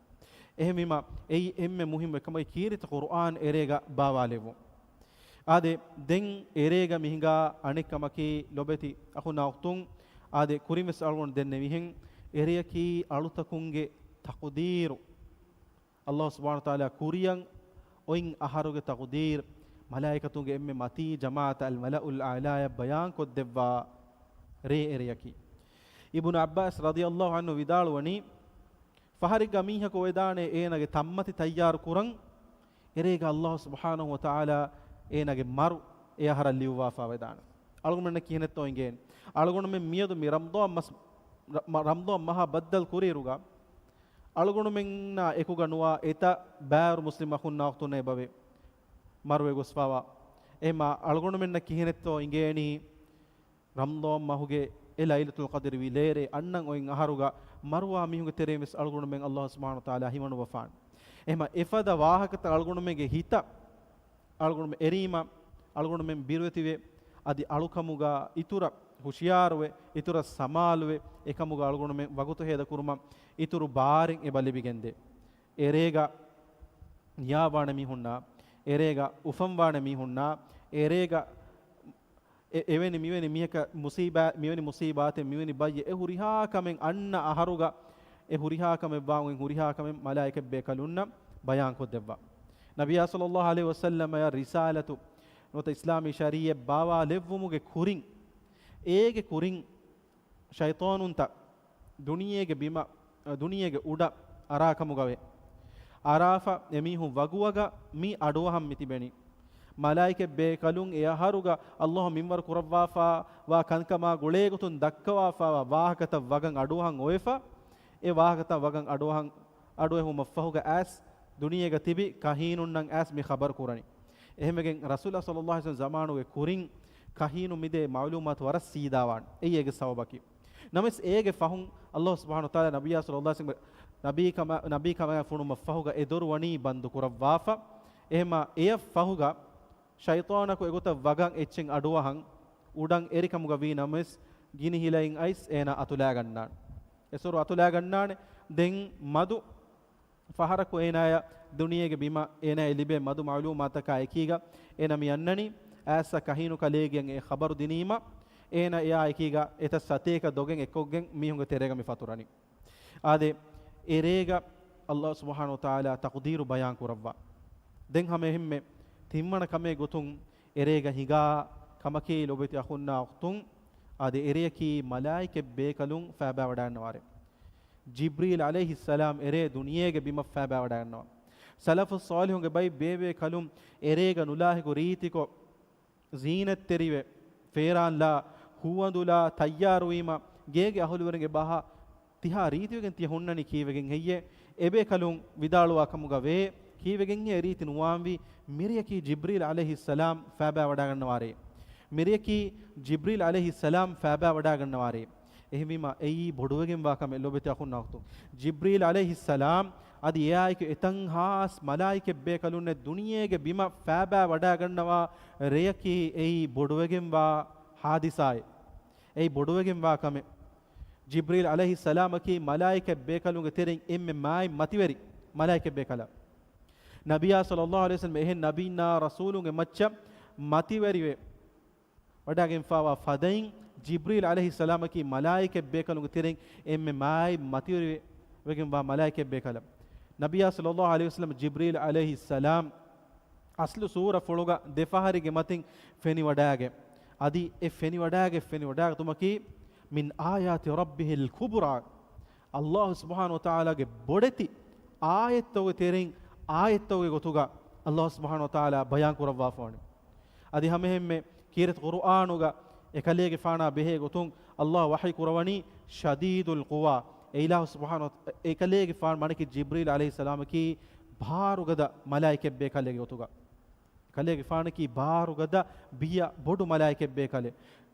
އެހެންވީމަ، އެއީ އެންމެ މުހިއްމު އެއް ކަމަކީ ކީރިތި ޤުރުއާން އެރޭގަ ބާވާލެއްވުން. އާދެ، ދެން އެރޭގަ މި ހިނގާ އަނެއް ކަމަކީ، ލޮބެތި އަޚުންނާ އުޚްތުން، އާދެ، ކުރިން ވެސް އަޅުގަނޑު ދެންނެވިހެން، އެރެޔަކީ އަޅުތަކުންގެ ތަޤުދީރު، ﷲ ސުބްޙާނަހޫ ވަތަޢާލާ ކުރިއަށް އޮތް އަހަރުގެ ތަޤުދީރު، މަލާއިކަތުންގެ އެންމެ މަތީ ޖަމާޢަތަށް، އަލްމަލައުލް އަޢްލާއަށް ބަޔާންކޮށްދެއްވާ ރޭ އެރެޔަކީ. އިބްނު ޢައްބާސް ރަޟިޔަﷲ ޢަންހު ވިދާޅުވަނީ، ފަހަރެއްގަ މީހަކު ވެދާނެ އޭނާގެ ތަންމަތި ތައްޔާރު ކުރަން، އެރޭގަ ﷲ ސުބްޙާނަހޫ ވަތަޢާލާ އޭނާގެ މަރު އެ އަހަރަށް ލިޔުއްވާފާ ވެދާނެ. އަޅުގަނޑުމެންނަށް ކިހިނެއްތޯ އިނގޭނެ؟ އަޅުގަނޑުމެން މިއަދު މި ރަމަޟާން މަސް، ރަ-، މަ-، ރަމަޟާން މަހާ ބައްދަލު ކުރިއިރުގަ، އަޅުގަނޑުމެންނާ އެކުގަ ނުވާ އެތައް ބާރު މުސްލިމް އަޚުންނާ އުޚްތުންނޭ އެބަވޭ މަރުވެ ގޮސްފާވާ. އެހެމާ އަޅުގަނޑުމެންނަށް ކިހިނެއްތޯ އިނގޭނީ؟ ރަމަޟާން މަހުގެ އެ ލައިލަތުލް ޤަދްރި ވި ލޭރޭ އަންނަން އޮތް އަހަރުގަ މަރުވާ މީހުންގެ ތެރެއިން ވެސް އަޅުގަނޑުމެން ﷲ ސުބްޙާނަހޫ ވަތަޢާލާ ހިމަނުއްވަފާނެ. އެހެމަ އެފަދަ ވާހަކަތައް އަޅުގަނޑުމެންގެ ހިތަށް އަޅުގަނޑުމެން އެރީމަ، އަޅުގަނޑުމެން ބިރުވެތިވެ، އަދި އަޅުކަމުގަ އިތުރަށް ހުޝިޔާރުވެ، އިތުރަށް ސަމާލުވެ، އެކަމުގަ އަޅުގަނޑުމެން ވަގުތު ހޭދަކުރުމަށް އިތުރު ބާރެއް އެބަ ލިބިގެންދޭ. އެރޭގަ ނިޔާވާނެ މީހުންނާ، އެރޭގަ އުފަންވާނެ މީހުންނާ، އެރޭގަ އެ-، އެވެނި މިވެނި މީހަކަށް މުސީބާ-، މިވެނި މުސީބާތެއް، މިވެނި ބައްޔެއް، އެ ހުރިހާ ކަމެއް އަންނަ އަހަރުގަ، އެ ހުރިހާ ކަމެއް ވާން އޮތް ހުރިހާ ކަމެއް މަލާއިކަތް ބޭކަލުންނަށް ބަޔާންކޮށްދެއްވާ. ނަބިއްޔާ ޞައްލައްލާހު ޢަލައިހި ވަސައްލަމައަށް ރިސާލަތު ނުވަތަ އިސްލާމީ ޝަރީޢަތް ބާވާލެއްވުމުގެ ކުރިން، އޭގެ ކުރިން ޝައިޠާނުންތައް ދުނިޔޭގެ ބިމަށް، ދުނިޔޭގެ އުޑަށް އަރާކަމުގަވޭ. އަރާފަ އެމީހުން ވަގުވަގަށް މި އަޑުއަހަން މިތިބެނީ. މަލާއިކަތް ބޭކަލުން އެ އަހަރުގަ ﷲ މިންވަރު ކުރައްވާފާ ވާ ކަންކަމާ ގުޅޭގޮތުން ދައްކަވާފާވާ ވާހަކަތައް ވަގަށް އަޑުއަހަން އޮވެފަ، އެ ވާހަކަތައް ވަގަށް އަޑުއަހަން، އަޑުއެހުމަށްފަހުގަ އައިސް ދުނިޔޭގަ ތިބި ކަހީނުންނަށް އައިސް މި ޚަބަރު ކުރަނީ. އެހެންވެގެން ރަސޫލާ ޞައްލައްލާހު ޢަލައިހި ވަސައްލަމް ޒަމާނުގެ ކުރިން ކަހީނު މިދޭ މަޢުލޫމާތު ވަރަށް ސީދާވާން. އެއީ އޭގެ ސަބަބަކީ. ނަމަވެސް އޭގެ ފަހުން ﷲ ސުބްޙާނަހު ވަތަޢާލާ ނަބިއްޔާ ޞައްލައްލާހު ޢަލައިހި ވަސައްލަމް ނަބީ ކަމަ-، ނަބީ ކަމަށް ފުނުމަށްފަހުގަ އެ ދޮރު ވަނީ ބަންދު ކުރައްވާފަ. އެހެމާ އެޔަށް ފަހުގަ ޝައިޠާނަކު އެގޮތަށް ވަގަށް އެއްޗެއް އަޑުއަހަން އުޑަން އެރިކަމުގަ ވީ ނަމަވެސް، ގިނިހިލައިން އައިސް އޭނާ އަތުލާގަންނާނެ. އެސޮރު އަތުލާގަންނާނެ. ދެން މަދު ފަހަރަކު އޭނާޔަށް ދުނިޔޭގެ ބިމަށް އޭނާޔަށް ލިބޭ މަދު މަޢުލޫމާތަކާ އެކީގަ އޭނާ މި އަންނަނީ އައިސް ކަހީނު ކަލޭގެއަށް އެ ޚަބަރު ދިނީމަ، އޭނާ އެއާ އެކީގަ އެތައް ސަތޭކަ ދޮގެއް އެއްކޮށްގެން މީހުންގެ ތެރޭގަ މި ފަތުރަނީ. އާދެ، އެރޭގަ ﷲ ސުބްޙާނަހު ވަތަޢާލާ ތަޤްދީރު ބަޔާން ކުރައްވާ. ދެން ހަމައެހެންމެ ތިންވަނަ ކަމެއް ގޮތުން އެރޭގަ ހިނގާ ކަމަކީ ލޮބެތި އަޚުންނާ އުޚްތުން، އާދެ، އެރެޔަކީ މަލާއިކަތް ބޭކަލުން ފައިބާވަޑައިގަންނަވާ ރޭ. ޖިބްރީލް ޢަލައިހިއްސަލާމް އެރޭ ދުނިޔޭގެ ބިމަށް ފައިބާވަޑައިގަންނަވާ. ސަލަފުއް ޞާލިޙުންގެ ބައި ބޭބޭކަލުން އެރޭގަ ނުލާހިކު ރީތިކޮށް، ޒީނަތްތެރިވެ، ފޭރާންލާ، ހޫއަނދުލާ ތައްޔާރުވީމަ، ގޭގެ އަހުލުވެރިންގެ ބަހަށް ތިހާ ރީތިވެގެން ތިޔަ ހުންނަނީ ކީއްވެގެން ހެއްޔޭ؟ އެބޭކަލުން ވިދާޅުވާ ކަމުގަ ވޭ، ކީއްވެގެންހޭ ރީތި ނުވާންވީ؟ މިރެޔަކީ ޖިބްރީލް ޢަލައިހިއްސަލާމް ފައިބާވަޑައިގަންނަވާ ރޭ. މިރެޔަކީ ޖިބްރީލް ޢަލައިހިއްސަލާމް ފައިބާވަޑައިގަންނަވާ ރޭ. އެހެންވީމަ، އެއީ ބޮޑުވެގެންވާ ކަމެއް ލޮބެތި އަޚުންނާ އުޚްތުން. ޖިބްރީލް ޢަލައިހިއްސަލާމް އަދި އެއާއެކު އެތައް ހާސް މަލާއިކަތް ބޭކަލުންނެއް ދުނިޔޭގެ ބިމަށް ފައިބާވަޑައިގަންނަވާ ރެޔަކީ އެއީ ބޮޑުވެގެންވާ ޙާދިސާއެއް. އެއީ ބޮޑުވެގެންވާ ކަމެއް. ޖިބްރީލް ޢަލައިހިއްސަލާމަކީ މަލާއިކަތް ބޭކަލުންގެ ތެރެއިން އެންމެ މާތް މަތިވެރި މަލާއިކަތް ބޭކަލާ. ނަބިއްޔާ ޞައްލައްލާހު ޢަލައިހި ވަސައްލަމް އެހެން ނަބީންނާ ރަސޫލުންގެ މައްޗަށް މަތިވެރިވެ ވަޑައިގެންފާވާ ފަދައިން، ޖިބްރީލް ޢަލައިހިއްސަލާމަކީ މަލާއިކަތް ބޭކަލުންގެ ތެރެއިން އެންމެ މާތް މަތިވެރިވެގެންވާ މަލާއިކަތް ބޭކަލެއް. ނަބިއްޔާ ޞައްލައްލާހު ޢަލައިހި ވަސައްލަމް ޖިބްރީލް ޢަލައިހިއްސަލާމް އަސްލު ސޫރަފުޅުގަ ދެފަހަރެއްގެ މަތިން ފެނިވަޑައިގެން، އަދި އެ ފެނިވަޑައިގެން، ފެނިވަޑައިގަތުމަކީ، މިން އާޔާތި ރައްބިހިލް ކުބްރާ، ﷲ ސުބްޙާނަހު ވަތަޢާލާގެ ބޮޑެތި އާޔަތްތަކުގެ ތެރެއިން އާޔަތްތަކުގެ ގޮތުގަ ﷲ ސުބްޙާނަހު ވަތަޢާލާ ބަޔާން ކުރައްވާފަވަނީ. އަދި ހަމައެހެންމެ ކީރިތި ޤުރުއާނުގަ އެކަލޭގެފާނާ ބެހޭ ގޮތުން ﷲ ވަޙީ ކުރަވަނީ ޝަދީދުލް ޤުވާ. އެ އިލާހު ސުބްޙާނަހު ވަ-، އެކަލޭގެފާނު މާނައަކީ ޖިބްރީލް ޢަލައިހިއްސަލާމަކީ ބާރުގަދަ މަލާއިކަތް ބޭކަލެއްގެ ގޮތުގަ. ކަލޭގެފާނަކީ ބާރުގަދަ ބިޔަ ބޮޑު މަލާއިކަތް ބޭކަލެއް.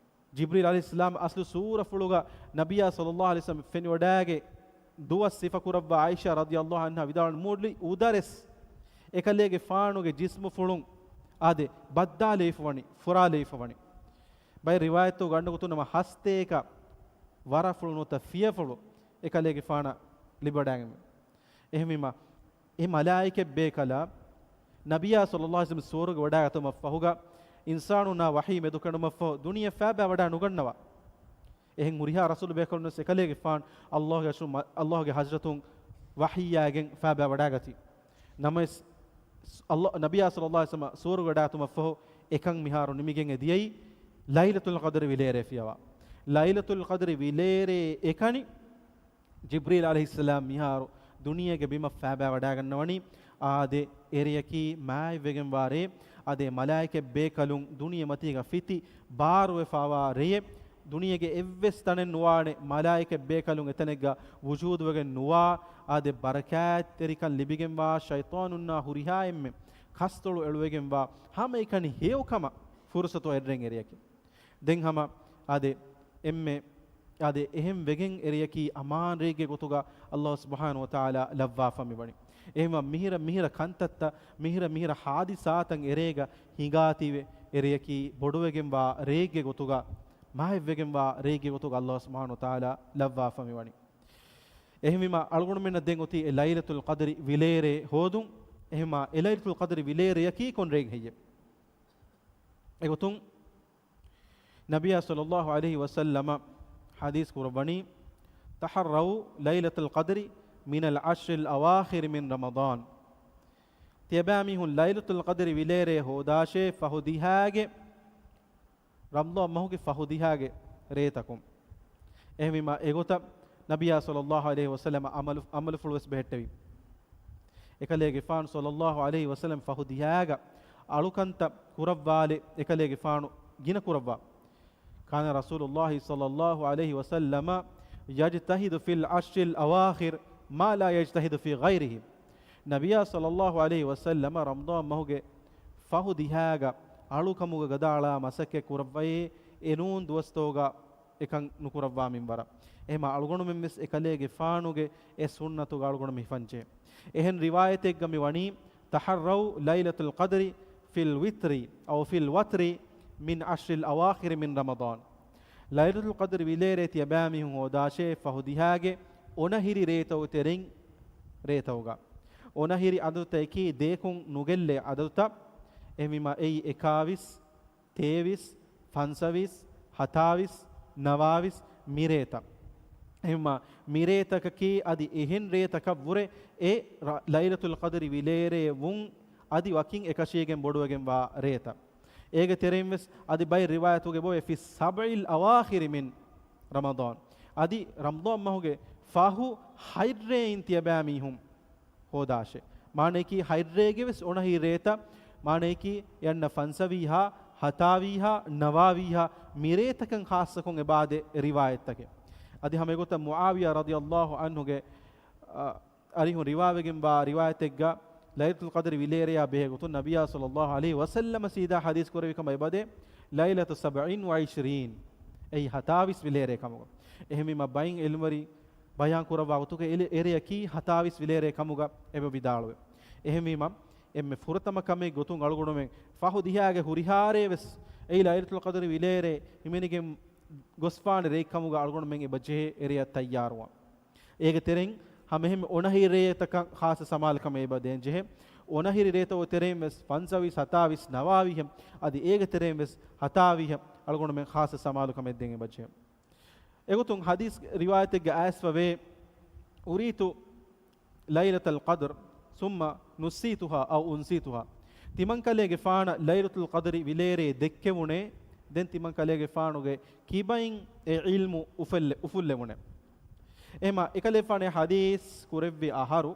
ޖިބްރީލް ޢަލައިހިއްސަލާމް އަސްލު ސޫރަފުޅުގަ ނަބިއްޔާ ޞައްލައްލާހު ޢަލައިހި ވަސައްލަމް ފެނިވަޑައިގެން ދުވަސް ސިފަކުރައްވާ ޢާއިޝާ ރަޟިޔައްލާހު ޢަންހާ ވިދާޅުވި މުޅި އުދަރެސް އެކަލޭގެފާނުގެ ޖިސްމުފުޅުން އާދެ ބައްދާލެވިފަވަނީ، ފުރާލެވިފަވަނީ. ބައެއް ރިވާޔަތްތަކުގަ އަންނަ ގޮތުން ނަމަ ހަސްތޭކަ ވަރަފުޅު ނުވަތަ ފިޔަފުޅު އެކަލޭގެފާނަށް ލިބިވަޑައިގެންވޭ. އެހެންވީމަ، އެ މަލާއިކަތް ބޭކަލާ ނަބިއްޔާ ޞައްލައްލާހު ޢަލައިހި ވަސައްލަމް ސުވަރުގެ ވަޑައިގަތުމަށްފަހުގަ، އިންސާނުންނާ ވަޙީ މެދުކެނޑުމަށްފަހު ދުނިޔެ ފައިބާ ވަޑާ ނުގަންނަވާ. އެހެން ހުރިހާ ރަސޫލު ބޭކަލުންވެސް އެކަލޭގެފާނު ﷲގެ އަށު-، ﷲގެ ޙަޟްރަތުން ވަޙީއާގެން ފައިބާ ވަޑާގަތީ. ނަމަވެސް، ﷲ، ނަބިޔާ ޞައްލަﷲ ޢަލައިހި ވަސައްލަމަ ސުވަރުގެ ވަޑާގަތުމަށްފަހު އެކަން މިހާރު ނިމިގެން އެ ދިޔައީ ލައިލަތުލް ޤަދްރި ވިލޭރޭ ފިޔަވާ. ލައިލަތުލް ޤަދްރި ވިލޭރޭ އެކަނި ޖިބްރީލް ޢަލައިހިއްސަލާމް މިހާރު ދުނިޔޭގެ ބިމަށް ފައިބާ ވަޑާގަންނަވަނީ. އާދެ، އެރެޔަކީ މާތްވެގެންވާ ރޭ. އާދެ، މަލާއިކަ ބޭކަލުން ދުނިޔެ މަތީގަ ފިތި ބާރުވެފަވާ ރެޔެއް. ދުނިޔޭގެ އެއްވެސް ތަނެއް ނުވާނެ މަލާއިކަ ބޭކަލުން އެތަނެއްގަ ވުޖޫދުވެގެން ނުވާ. އާދެ، ބަރަކާތްތެރިކަން ލިބިގެންވާ، ޝައިޠާނުންނާ ހުރިހާ އެންމެ ކަސްތޮޅު އެޅުވެގެންވާ، ހަމައެކަނި ހެޔޮކަމަށް ފުރުޞަތު އެއްރެން އެރެޔަކީ. ދެން ހަމަ އާދެ، އެންމެ އާދެ، އެހެން ވެގެން އެރެޔަކީ އަމާން ރެއެއްގެ ގޮތުގަ ﷲ ސުބްޙާނަހޫ ވަތަޢާލާ ލައްވާފަ މިވަނީ. އެހެންވީމަ މިހިރަ މިހިރަ ކަންތައްތައް، މިހިރަ މިހިރަ ޙާދިސާތައް އެރޭގަ ހިނގާތީވެ، އެރެޔަކީ ބޮޑުވެގެންވާ ރެއެއްގެ ގޮތުގަ، މާތްވެގެންވާ ރެއެއްގެ ގޮތުގަ ﷲ ސުބްޙާނަހޫ ވަތަޢާލާ ލައްވާފަ މިވަނީ. އެހެންވީމަ އަޅުގަނޑުމެންނަށް ދެން އޮތީ އެ ލައިލަތުލް ޤަދްރި ވިލޭރޭ ހޯދުން. އެހެންވީމަ އެ ލައިލަތުލް ޤަދްރި ވިލޭރެޔަކީ ކޮން ރެއެއް ހެއްޔެވެ؟ އެގޮތުން ނަބިޔާ ޞައްލަﷲ ޢަލައިހި ވަސައްލަމަ ޙަދީޘް ކުރައްވަނީ، "تحروا ليلة القدر من العشر الأواخر من رمضان." ތިޔަބައިމީހުން ލައިލަތުލް ޤަދްރި ވިލޭރޭ ހޯދާށޭ، ފަހު ދިހާގެ، ރަމަޟާން މަހުގެ ފަހު ދިހާގެ ރޭތަކުން. އެހެންވީމަ އެގޮތަށް ނަބިޔާ ޞައްލަﷲ ޢަލައިހި ވަސައްލަމަ ޢަމަލު، ޢަމަލުފުޅުވެސް ބެހެއްޓެވި. އެކަލޭގެފާނު ޞައްލަﷲ ޢަލައިހި ވަސައްލަމަ ފަހު ދިހާގަ އަޅުކަންތައް ކުރައްވާލެއް އެކަލޭގެފާނު ގިނަ ކުރައްވާ. كان رسول الله صلى الله عليه وسلم يجتهد في العشر الأواخر ما لا يجتهد في غيره. ނަބިޔާ ޞައްލަﷲ ޢަލައިހި ވަސައްލަމަ ރަމަޟާން މަހުގެ ފަހު ދިހާގަ އަޅުކަމުގަ ގަދައަޅާ މަސައްކަތް ކުރައްވައޭ، އެނޫން ދުވަސްތަކުގަ އެކަން ނުކުރައްވާ މިންވަރަށް. އެހެންމަ އަޅުގަނޑުމެންވެސް އެކަލޭގެފާނުގެ އެ ސުންނަތުގަ އަޅުގަނޑުމެން ހިފަންޖެހޭ. އެހެން ރިވާޔަތެއްގަ މި ވަނީ، "تحروا ليلة القدر في الوتر أو في الوتر من عشر الأواخر من رمضان." ލައިލަތުލް ޤަދްރި ވިލޭރޭ ތިޔަބައިމީހުން ހޯދާށޭ، ފަހު ދިހާގެ އޮނަހިރި ރޭތަކުގެ ތެރެއިން ރޭތަކުގަ. އޮނަހިރި އަދަދުތަކަކީ ދޭކުން ނުގެއްލޭ އަދަދުތައް. އެހެންވީމަ އެއީ އެކާވީސް، ތޭވީސް، ފަންސަވީސް، ހަތާވީސް، ނަވާވީސް މިރޭތައް. އެހެންވީމަ މިރޭތަކަކީ އަދި އެހެން ރޭތަކަށްވުރެ އެ ރަ-، ލައިލަތުލް ޤަދްރި ވިލޭރޭ ވުން އަދި ވަކިން އެކަށީގެން ބޮޑުވެގެންވާ ރޭތައް. އޭގެ ތެރެއިން ވެސް އަދި ބައެއް ރިވާޔަތުގެ ބޮވޭ، "في السبع الأواخر من رمضان." އަދި ރަމަޟާން މަހުގެ ފަހު ހަތްރޭއިން ތިޔަބައިމީހުން ހޯދާށޭ. މާނަޔަކީ ހަތްރޭގެ ވެސް އޮނަހިރި ރޭތައް، މާނަޔަކީ އެ އަންނަ ފަންސަވީހާ، ހަތާވީހާ، ނަވާވީހާ މިރޭތަކަށް ޚާއްޞަކޮށް އެބާދޭ ރިވާޔަތްތަކެއް. އަދި ހަމަ އެގޮތަށް މުޢާވިޔާ ރަޟިޔަﷲ ޢަންހުގެ، އަ، އަރިހުން ރިވާވެގެންވާ ރިވާޔަތެއްގަ ލައިލަތުލް ޤަދްރި ވިލޭރެޔާ ބެހޭ ގޮތުން ނަބިޔާ ޞައްލަﷲ ޢަލައިހި ވަސައްލަމަ ސީދާ ޙަދީޘް ކުރެއްވި ކަމަށް އެބަދޭ، "ليلة سبع وعشرين." އެއީ ހަތާވީސް ވިލޭރޭ ކަމުގަ. އެހެންވީމަ ބައިން ޢިލްމުވެރިން ބަޔާން ކުރައްވާ ގޮތުގަ އެ އެރެޔަކީ ހަތާވީސް ވިލޭރޭ ކަމުގަ އެބަ ވިދާޅުވޭ. އެހެންވީމަ އެންމެ ފުރަތަމަ ކަމެއް ގޮތުން އަޅުގަނޑުމެން ފަހު ދިހާގެ ހުރިހާރޭ ވެސް އެއީ ލައިލަތުލް ޤަދްރި ވިލޭރޭ ހިމެނިގެން ގޮސްފާނެ ރެއެއް ކަމުގަ އަޅުގަނޑުމެން އެބަ ޖެހޭ އެރެޔަށް ތައްޔާރުވާން. އޭގެ ތެރެއިން ހަމައެހެންމެ އޮނަހިރި ރޭތަކަށް ޚާއްޞަ ސަމާލުކަމެއް އެބަ ދޭން ޖެހޭ. އޮނަހިރި ރޭތަކުގެ ތެރެއިން ވެސް ފަންސަވީސް، ހަތާވީސް، ނަވާވީހަށް އަދި އޭގެ ތެރެއިން ވެސް ހަތާވީހަށް އަޅުގަނޑުމެން ޚާއްޞަ ސަމާލުކަމެއް ދޭން އެބަ ޖެހޭ. އެގޮތުން ޙަދީޘް ރިވާޔަތެއްގަ އައިސްފަވޭ، "أريت ليلة القدر ثم نسيتها أو أنسيتها." ތިމަންކަލޭގެފާނަށް ލައިލަތުލް ޤަދްރި ވިލޭރޭ ދެއްކެވުނޭ، ދެން ތިމަންކަލޭގެފާނުގެ ކިބައިން އެ ޢިލްމު އުފެއްލެ-، އުފުއްލެވުނޭ. އެހެންމަ އެކަލޭފާނޭ ޙަދީޘް ކުރެއްވި އަހަރު،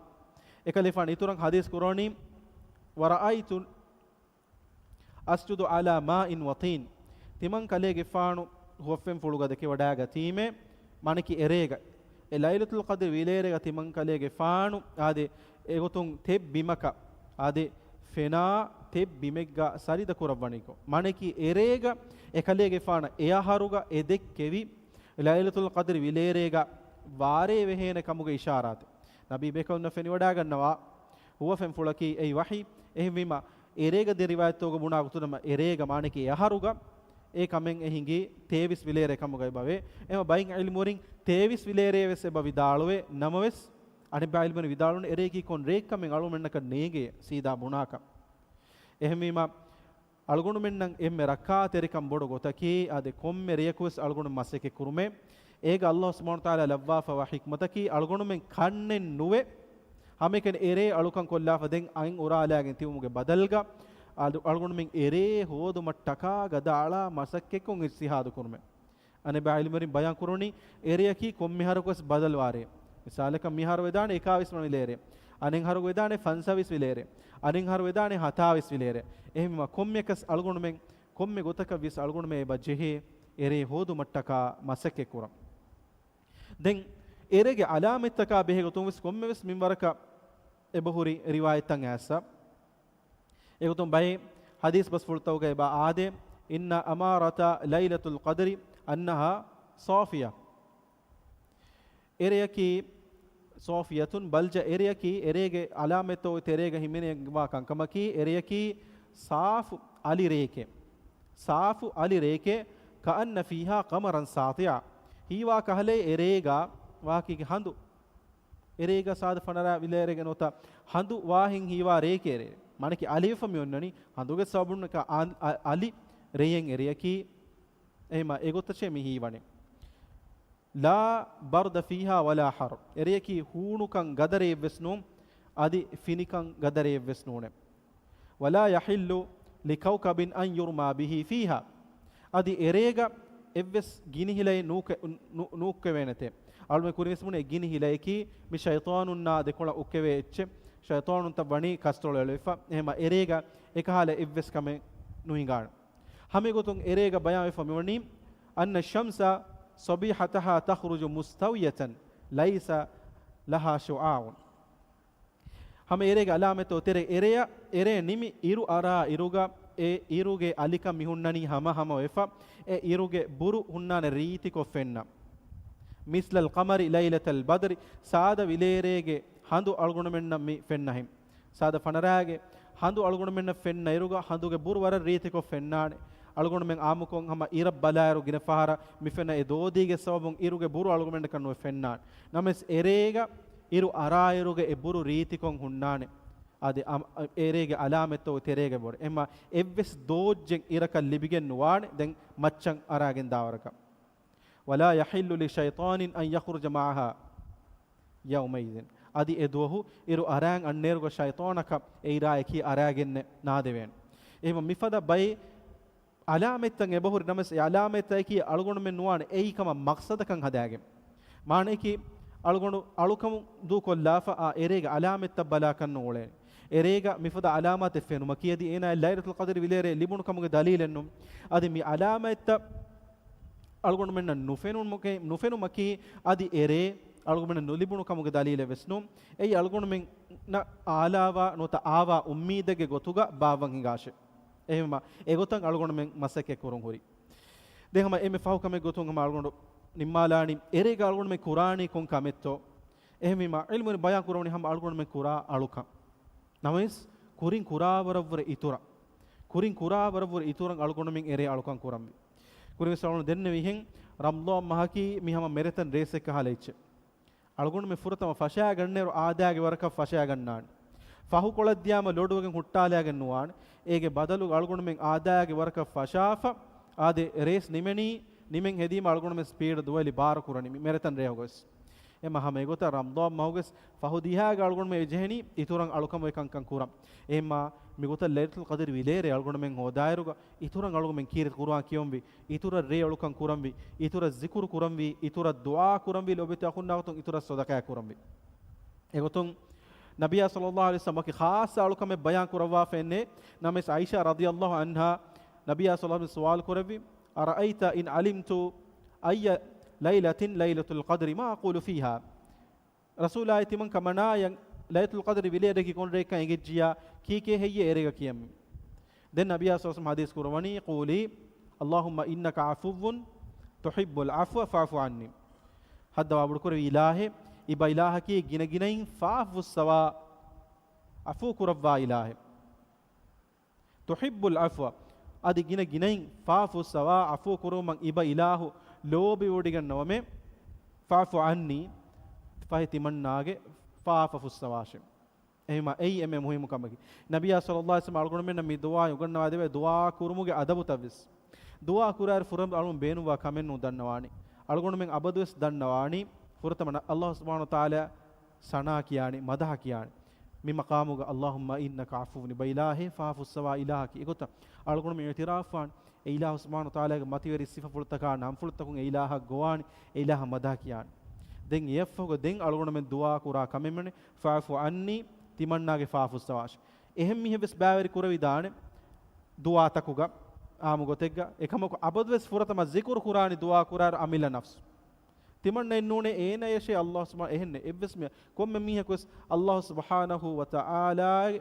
އެކަލޭފާނު އިތުރަށް ޙަދީޘް ކުރަވަނީ، "ورأيت أسجد على ماء وطين." ތިމަން ކަލޭގެފާނު ހުވަފެންފުޅުގަ ދެކެވަޑައިގަތީމޭ، މާނަކީ އެރޭގަ، އެ ލައިލަތުލް ޤަދްރި ވިލޭރޭގަ ތިމަން ކަލޭގެފާނު އާދެ، އެގޮތުން ތެއް ބިމަކަށް، އާދެ، ފެނާ ތެއް ބިމެއްގަ ސަޖިދަ ކުރައްވަނީކޮށް، މާނަކީ އެރޭގަ އެކަލޭގެފާނަށް އެއަހަރުގަ އެ ދެއްކެވި ލައިލަތުލް ޤަދްރި ވިލޭރޭގަ ވާރޭ ވެހޭނެ ކަމުގެ އިޝާރާތެއް. ނަބީ ބޭކަލުންނަށް ފެނިވަޑައިގަންނަވާ، ހުވަފެންފުޅަކީ އެއީ ވަޙީ. އެހެންވީމަ، އެރޭގަ ދެ ރިވާޔަތްތަކުގަ ބުނާ ގޮތުން އެރޭގަ މާނަކީ އެއަހަރުގަ އެ ކަމެއް އެ ހިނގީ ތޭވީސް ވިލޭރޭ ކަމުގައި ބަވޭ. އެހެން ބައިން ޢިލްމުވެރިން ތޭވީސް ވިލޭރޭ ވެސް އެބަ ވިދާޅުވޭ. ނަމަވެސް، އަނެއްބައި ޢިލްމުވެރިން ވިދާޅުވަނީ އެރޭގައި ކޮން ރެއެއްކަމެއް އަޅުގަނޑުމެންނަކަށް ނޭނގޭ ސީދާ ބުނާކަށް. އެހެންވީމަ، އަޅުގަނޑުމެންނަށް އެންމެ ރައްކާތެރިކަން ބޮޑު ގޮތަކީ، އާދެ، ކޮންމެ ރެޔަކުވެސް އަޅުގަނޑު މަސައްކަތް ކުރުމޭ. އޭގަ ﷲ ސުބްޙާނަހޫ ވަތަޢާލާ ލައްވާފަވާ ޙިކްމަތަކީ، އަޅުގަނޑުމެން ކަންނެއް ނުވެ، ހަމައެކަނި އެރޭ އަޅުކަން ކޮށްލާފަ ދެން އަތް އުރާލާގެން ތިބުމުގެ ބަދަލުގަ، އަޅު-، އަޅުގަނޑުމެން އެރޭ ހޯދުމަށްޓަކާ ގަދައަޅާ މަސައްކަތްކޮށް އިޖްތިހާދު ކުރުމޭ. އަނެއްބައި ޢިލްމުވެރިން ބަޔާން ކުރަނީ، އެރެއަކީ ކޮންމެ އަހަރަކުވެސް ބަދަލުވާ ރެއެއް. މިސާލަކަށް، މި އަހަރު ވެދާނެ އެކާވީސް ވަނަ ވިލޭރޭ، އަނެއް އަހަރު ވެދާނެ ފަންސާވީސް ވިލޭރޭ، އަނެއް އަހަރު ވެދާނެ ހަތާވީސް ވިލޭރޭ. އެހެންވީމަ، ކޮންމެއަކަސް އަޅުގަނޑުމެން، ކޮންމެ ގޮތަކަށް ވިޔަސް އަޅުގަނޑުމެން އެބަ ޖެހޭ އެރޭ ހޯދުމަށްޓަކާ މަސައްކަތް ކުރަން. ދެން އެރޭގެ ޢަލާމަތްތަކާ ބެހޭ ގޮތުން ވެސް ކޮންމެވެސް މިންވަރަކަށް އެބަހުރި ރިވާޔަތްތައް އައިސްފަ. އެގޮތުން ބައެއް ޙަދީޘް ބަސްފުޅުތަކުގައި އެބަ އާދޭ، إن أمارة ليلة القدر أنها صافية. އެރެއަކީ ޞާފިޔަތުން، ބަލްޖަ އެރެއަކީ، އެރޭގެ ޢަލާމަތްތައް ތެރޭގަ ހިމެނޭ ވާ ކަންކަމަކީ، އެރެއަކީ ސާފު އަލި ރެއެކޭ. ސާފު އަލި ރެއެކޭ، كأن فيها قمرا ساطعا. ހީވާ ކަހަލައި އެރޭގަ ވާކީގެ ހަނދު. އެރޭގަ ސާދަ ފަނަރާ ވިލޭރޭގެ ނުވަތަ ހަނދު ވާހެން ހީވާ ރެއެކޭ އެރޭ. މާނައަކީ އަލިވެފަ މި އޮންނަނީ ހަނދުގެ ސަބަބުން އަ-، އަ-، އަލި ރެޔެއް އެރެއަކީ. އެހެންވީމަ އެގޮތަށޭ މި ހީވަނީ. لا برد فيها ولا حر. އެރެއަކީ ހޫނުކަން ގަދަ ރެއެއްވެސް ނޫން، އަދި ފިނިކަން ގަދަ ރެއެއްވެސް ނޫނޭ. ولا يحل لكوكب أن يرمى به فيها. އަދި އެރޭގަ އެއްވެސް ގިނި ހިލައެއް ނޫކެ-، ނު-، ނޫއްކެވޭނެތޭ. އަޅުމެ ކުރިންވެސް ބުނޭ ގިނި ހިލައަކީ މި ޝައިޠާނުންނާ ދެކޮޅަށް އުއްކެވޭ އެއްޗެއް. ޝައިޠާނުންތައް ވަނީ ކަސްތޮޅު އެޅުވިފަ. އެހެންވީމަ އެރޭގަ އެކަހަލަ އެއްވެސް ކަމެއް ނުހިނގާނެ. ހަމަ އެގޮތުން އެރޭގަ ބަޔާންވެފަ މިވަނީ، أن الشمس صبيحتها تخرج مستوية ليس لها شعاع. ހަމަ އެރޭގެ ޢަލާމަތްތައް ތެރޭ އެރެއަށް، އެރޭ ނިމި އިރު އަރާ އިރުގަ، އެ އިރުގެ އަލިކަން މި ހުންނަނީ ހަމަ ހަމަވެފަ، އެ އިރުގެ ބުރު ހުންނާނެ ރީތިކޮށް ފެންނަ. مثل القمر ليلة البدر، ސާދަ ވިލޭރޭގެ ހަނދު އަޅުގަނޑުމެންނަށް މި ފެންނަހެން. ސާދަ ފަނަރާގެ ހަނދު އަޅުގަނޑުމެންނަށް ފެންނަ އިރުގަ ހަނދުގެ ބުރު ވަރަށް ރީތިކޮށް ފެންނާނެ. އަޅުގަނޑުމެން އާއްމުކޮށް ހަމަ އިރަށް ބަލާއިރު ގިނަ ފަހަރަށް މި ފެންނަ އެ ދޯދީގެ ސަބަބުން އިރުގެ ބުރު އަޅުގަނޑުމެންނަކަށް ނުވެ ފެންނާނެ. ނަމަވެސް އެރޭގަ އިރު އަރާއިރުގަ އެ ބުރު ރީތިކޮށް ހުންނާނެ. އަދި އަމް-، އެރޭގެ ޢަލާމަތްތައް ތެރޭގަ ބޮޑެ. އެހެންވީމަ އެއްވެސް ދޯއްޖެއް އިރަކަށް ލިބިގެން ނުވާނެ ދެން މައްޗަށް އަރާގެން ދާވަރަކަށް. ولا يحل لشيطان أن يخرج معها يومئذ. އަދި އެ ދުވަހު އިރު އަރާން އަންނައިރުގަ ޝައިޠާނަކަށް އެ އިރާއަކީ އަރާގެންނެއް ނާދެވޭނެ. އެހެންވީމަ މިފަދަ ބައެއް ޢަލާމަތްތައް އެބަހުރި ނަމަވެސް، އެ ޢަލާމަތްތަކަކީ އަޅުގަނޑުމެން ނުވާނެ އެއީ ކަމަށް މަޤްޞަދަކަށް ހަދާގެން. މާނައަކީ، އަޅުގަނޑު އަޅުކަމުން ދޫކޮށްލާފަ، އާ، އެރޭގެ ޢަލާމަތްތައް ބަލާކަށް ނޫޅޭނެ. އެރޭގަ މިފަދަ ޢަލާމާތެއް ފެނުމަކީ އަދި އޭނާއަށް ލައިލަތުލް ޤަދްރި ވިލޭރޭ ލިބުނު ކަމުގެ ދަލީލެއް ނޫން. އަދި މި ޢަލާމަތްތައް އަޅުގަނޑުމެންނަށް ނުފެނުމަކީ، ނުފެނުމަކީ އަދި އެރޭ އަޅުގަނޑުމެންނަށް ނުލިބުނު ކަމުގެ ދަލީލެއް ވެސް ނޫން. އެއީ އަޅުގަނޑުމެންނަށް އާލާވާ ނުވަތަ އާވާ އުއްމީދެއްގެ ގޮތުގަ ބާއްވަން ހިނގާށޭ. އެހެންވީމަ އެގޮތަށް އަޅުގަނޑުމެން މަސައްކަތް ކުރުން ހުރި. ދެން ހަމަ އެންމެ ފަހު ކަމެއް ގޮތުން ހަމަ އަޅުގަނޑު ނިންމާލާނީ އެރޭގަ އަޅުގަނޑުމެން ކުރާނީ ކޮން ކަމެއްތޯ؟ އެހެންވީމަ ޢިލްމުވެރިން ބަޔާން ކުރަވަނީ ހަމަ އަޅުގަނޑުމެން ކުރާ އަޅުކަން. ނަމަވެސް ކުރިން ކުރާވަރަށްވުރެ އިތުރަށް، ކުރިން ކުރާވަރަށްވުރެ އިތުރަށް އަޅުގަނޑުމެން އެރޭ އަޅުކަން ކުރަންވީ. ކުރިންވެސް އަޅުގަނޑު ދެންނެވިހެން ރަމަޟާން މަހަކީ މި ހަމަ މެރޭތަން ރޭސްއެއްކަހަލަ އެއްޗެއް. އަޅުގަނޑުމެން ފުރަތަމަ ފަށާގަންނައިރު އާދައިގެ ވަރަކަށް ފަށާގަންނާނެ. ފަހުކޮޅަށް ދިޔާމަ ލޮޑުވެގެން ހުއްޓާލާގެން ނުވާނެ. އޭގެ ބަދަލުގަ އަޅުގަނޑުމެން އާދައިގެ ވަރަކަށް ފަށާފަ، އާދެ، ރޭސް ނިމެނީ، ނިމެން ހެދީމަ އަޅުގަނޑުމެން ސްޕީޑަށް ދުވެލި ބާރުކުރަނީ މި މެރޭތަން ރޭހުގަވެސް. އެމަ ހަމަ އެގޮތަށް ރަމަޟާން މަހުގެސް ފަހު ދިހާގަ އަޅުގަނޑުމެން އެ ޖެހެނީ އިތުރަށް އަޅުކަމުގެ ކަންކަން ކުރަން. އެހެންމާ މިގޮތަށް ލައިލަތުލް ޤަދްރި ވިލޭރޭ އަޅުގަނޑުމެން ހޯދާއިރުގަ އިތުރަށް އަޅުގަނޑުމެން ކީރިތި ޤުރުއާން ކިޔަންވީ، އިތުރަށް ރޭ އަޅުކަން ކުރަންވީ، އިތުރަށް ޒިކުރު ކުރަންވީ، އިތުރަށް ދުޢާ ކުރަންވީ، ލޯބިވެތި އަޚުންނާ ގޮތުން އިތުރަށް ޞަދަޤާތް ކުރަންވީ. އެގޮތުން ނަބިއްޔާ ޞައްލައްލާހު ޢަލައިހި ވަސައްލަމަ ވަކި ޚާއްޞަ އަޅުކަމެއް ބަޔާން ކުރައްވާފައެއްނެއް. ނަމަވެސް ޢާއިޝާ ރަޟިޔައްލާހު ޢަންހާ ނަބިއްޔާ ޞައްލައްލާހު ޢަލައިހި ވަސައްލަމަ ސުވާލު ކުރެއްވި، أرأيت إن علمت أي ليلة ليلة القدر ما أقول فيها؟ ރަސޫލާއޭ، ތިމަން ކަމަނާޔަށް ލައިލަތުލް ޤަދްރި ވިލޭރެއް ކޮން ރެއެއްކަން އެނގިއްޖިއްޔާ، ކީކޭ ހެއްޔޭ އެރޭގަ ކިޔަންވީ؟ ދެން ނަބިއްޔާ ޞައްލައްލާހު ޢަލައިހި ވަސައްލަމަ ޙަދީޘް ކުރައްވަނީ، قولي اللهم إنك عفو تحب العفو فاعف عني. ހައްދަވާ ބޮޑުކުރެއްވި އިލާހޭ، އިބަ އިލާހަކީ ގިނަގިނައިން ފާފަފުއްސަވާ، ޢަފޫ ކުރައްވާ އިލާހެއް. تحب العفو، އަދި ގިނަ ގިނައިން ފާފަފުއްސަވާ، ޢަފޫ ކުރުމަށް އިބަ އިލާހު ލޯބިވޮޑިގަންނަވަމޭ، فاعف عني، ފަހެ ތިމަންނާގެ ފާފަފުއްސަވާށެ. އެހެންވީމާ އެއީ އެންމެ މުހިއްމު ކަމަކީ. ނަބިއްޔާ ޞައްލައްލާހު ޢަލައިހި ވަސައްލަމަ އަޅުގަނޑުމެންނަށް މި ދުޢާ އުނގަންނަވާދެއްވި ދުޢާ ކުރުމުގެ އަދަބުތައްވެސް. ދުޢާ ކުރާއިރު ފުރަތަމަ އަޅުގަނޑު ބޭނުންވާ ކަމެއް ނޫން ދަންނަވާނީ. އަޅުގަނޑުމެން އަބަދުވެސް ދަންނަވާނީ ފުރަތަމަ ނަ-، ﷲ ސުބްޙާނަހޫ ވަތަޢާލާ ސަނާ ކިޔާނީ، މަދަޙަ ކިޔާނީ. މި މަޤާމުގަ ﷲ إنك عفو، ބައިލާ ހޭ ފާފުއްސަވާ އިލާހަކީ. އެގޮތަށް އަޅުގަނޑުމެން އިޢުތިރާފުވާނީ އެ އިލާހު ސުބްޙާނަހޫ ވަތަޢާލާގެ މަތިވެރި ސިފަފުޅުތަކާ ނަންފުޅުތަކުން އެ އިލާހަށް ގޮވާނީ، އެ އިލާހަށް މަދަޙަ ކިޔާނީ. ދެން އެއަށްފަހުގަ ދެން އަޅުގަނޑުމެން ދުޢާ ކުރާ ކަމެއް މިވަނީ، فاعف عني، ތިމަންނާގެ ފާފުއްސަވާށި. އެހެން މީހެއްވެސް ބައިވެރި ކުރެވިދާނެ ދުޢާތަކުގަ އާއްމު ގޮތެއްގަ. އެކަމަކު އަބަދުވެސް ފުރަތަމަ ޒިކުރު ކުރާނީ ދުޢާ ކުރާއިރު އަމިއްލަ ނަފްސު. ތިމަންނައެއް ނޫނޭ އޭނަޔަށޭ ﷲ ސުބްޙާ-، އެހެންނޭ. އެއްވެސް މީހަކު، ކޮންމެ މީހަކުވެސް ﷲ ސުބްޙާނަހޫ ވަތަޢާލާގެ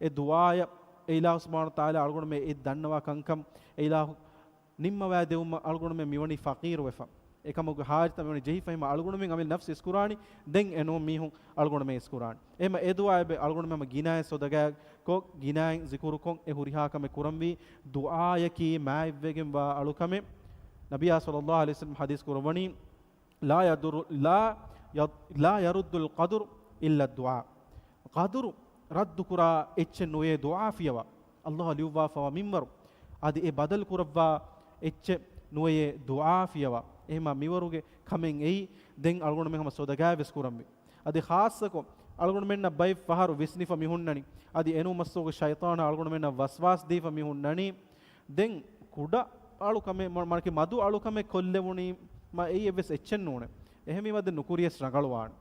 އެ ދުޢާއަށް އެ އިލާހު ސުބްޙާނަހޫ ވަތަޢާލާ އަޅުގަނޑުމެން އެ ދަންނަވާ ކަންކަން އެ އިލާހު ނިންމަވައިދެވުމަށް އަޅުގަނޑުމެން މިވަނީ ފަޤީރުވެފަ. އެކަމުގެ ޙާޖަތަށް މިވަނީ ޖެހިފަ. އެހެންވީމާ އަޅުގަނޑުމެން އަމިއްލަ ނަފްސު އިސްކުރާނީ، ދެން އެނޫން މީހުން އަޅުގަނޑުމެން އިސްކުރާނީ. އެހެންވީމާ އެ ދުޢާ އެބަ އަޅުގަނޑުމެން ހަމަ ގިނައިން ޞަދަޤާތްކޮށް، ގިނައިން ޒިކުރުކޮށް، އެ ހުރިހާ ކަމެއް ކުރަންވީ. ދުޢާޔަކީ މާތްވެގެންވާ އަޅުކަމެއް. ނަބިއްޔާ ޞައްލައްލާހު ޢަލައިހި ވަސައްލަމަ ޙަދީޘް ކުރައްވަނީ، لا يضر، لا يض، لا يرد القدر إلا الدعاء. ޤަދަރު ރައްދުކުރާ އެއްޗެއް ނުވޭ ދުޢާ ފިޔަވާ. ﷲ އަށް ލިޔުއްވާފަވާ މިންވަރު އަދި އެ ބަދަލު ކުރައްވާ އެއްޗެއް ނުވެޔޭ ދުޢާ ފިޔަވާ. އެހެންވީމާ މިވަރުގެ ކަމެއް އެއީ. ދެން އަޅުގަނޑުމެން ހަމަ ޞަދަޤާތްވެސް ކުރަންވީ. އަދި ޚާއްޞަކޮށް އަޅުގަނޑުމެންނަށް ބައެއް ފަހަރު ވިސްނިފަ މި ހުންނަނީ، އަދި އެނޫން މައްސަވަގެ ޝައިޠާނާ އަޅުގަނޑުމެންނަށް ވަސްވާސް ދީފަ މި ހުންނަނީ. ދެން ކުޑަ އަޅުކަމެއް، މަ-، މަނަކީ މަދު އަޅުކަމެއް ކޮށްލެވުނީމަ އެއީ އެއްވެސް އެއްޗެއް ނޫނޭ. އެހެންވީމާ ދެން ނުކުރިޔަސް ރަނގަޅުވާނެ.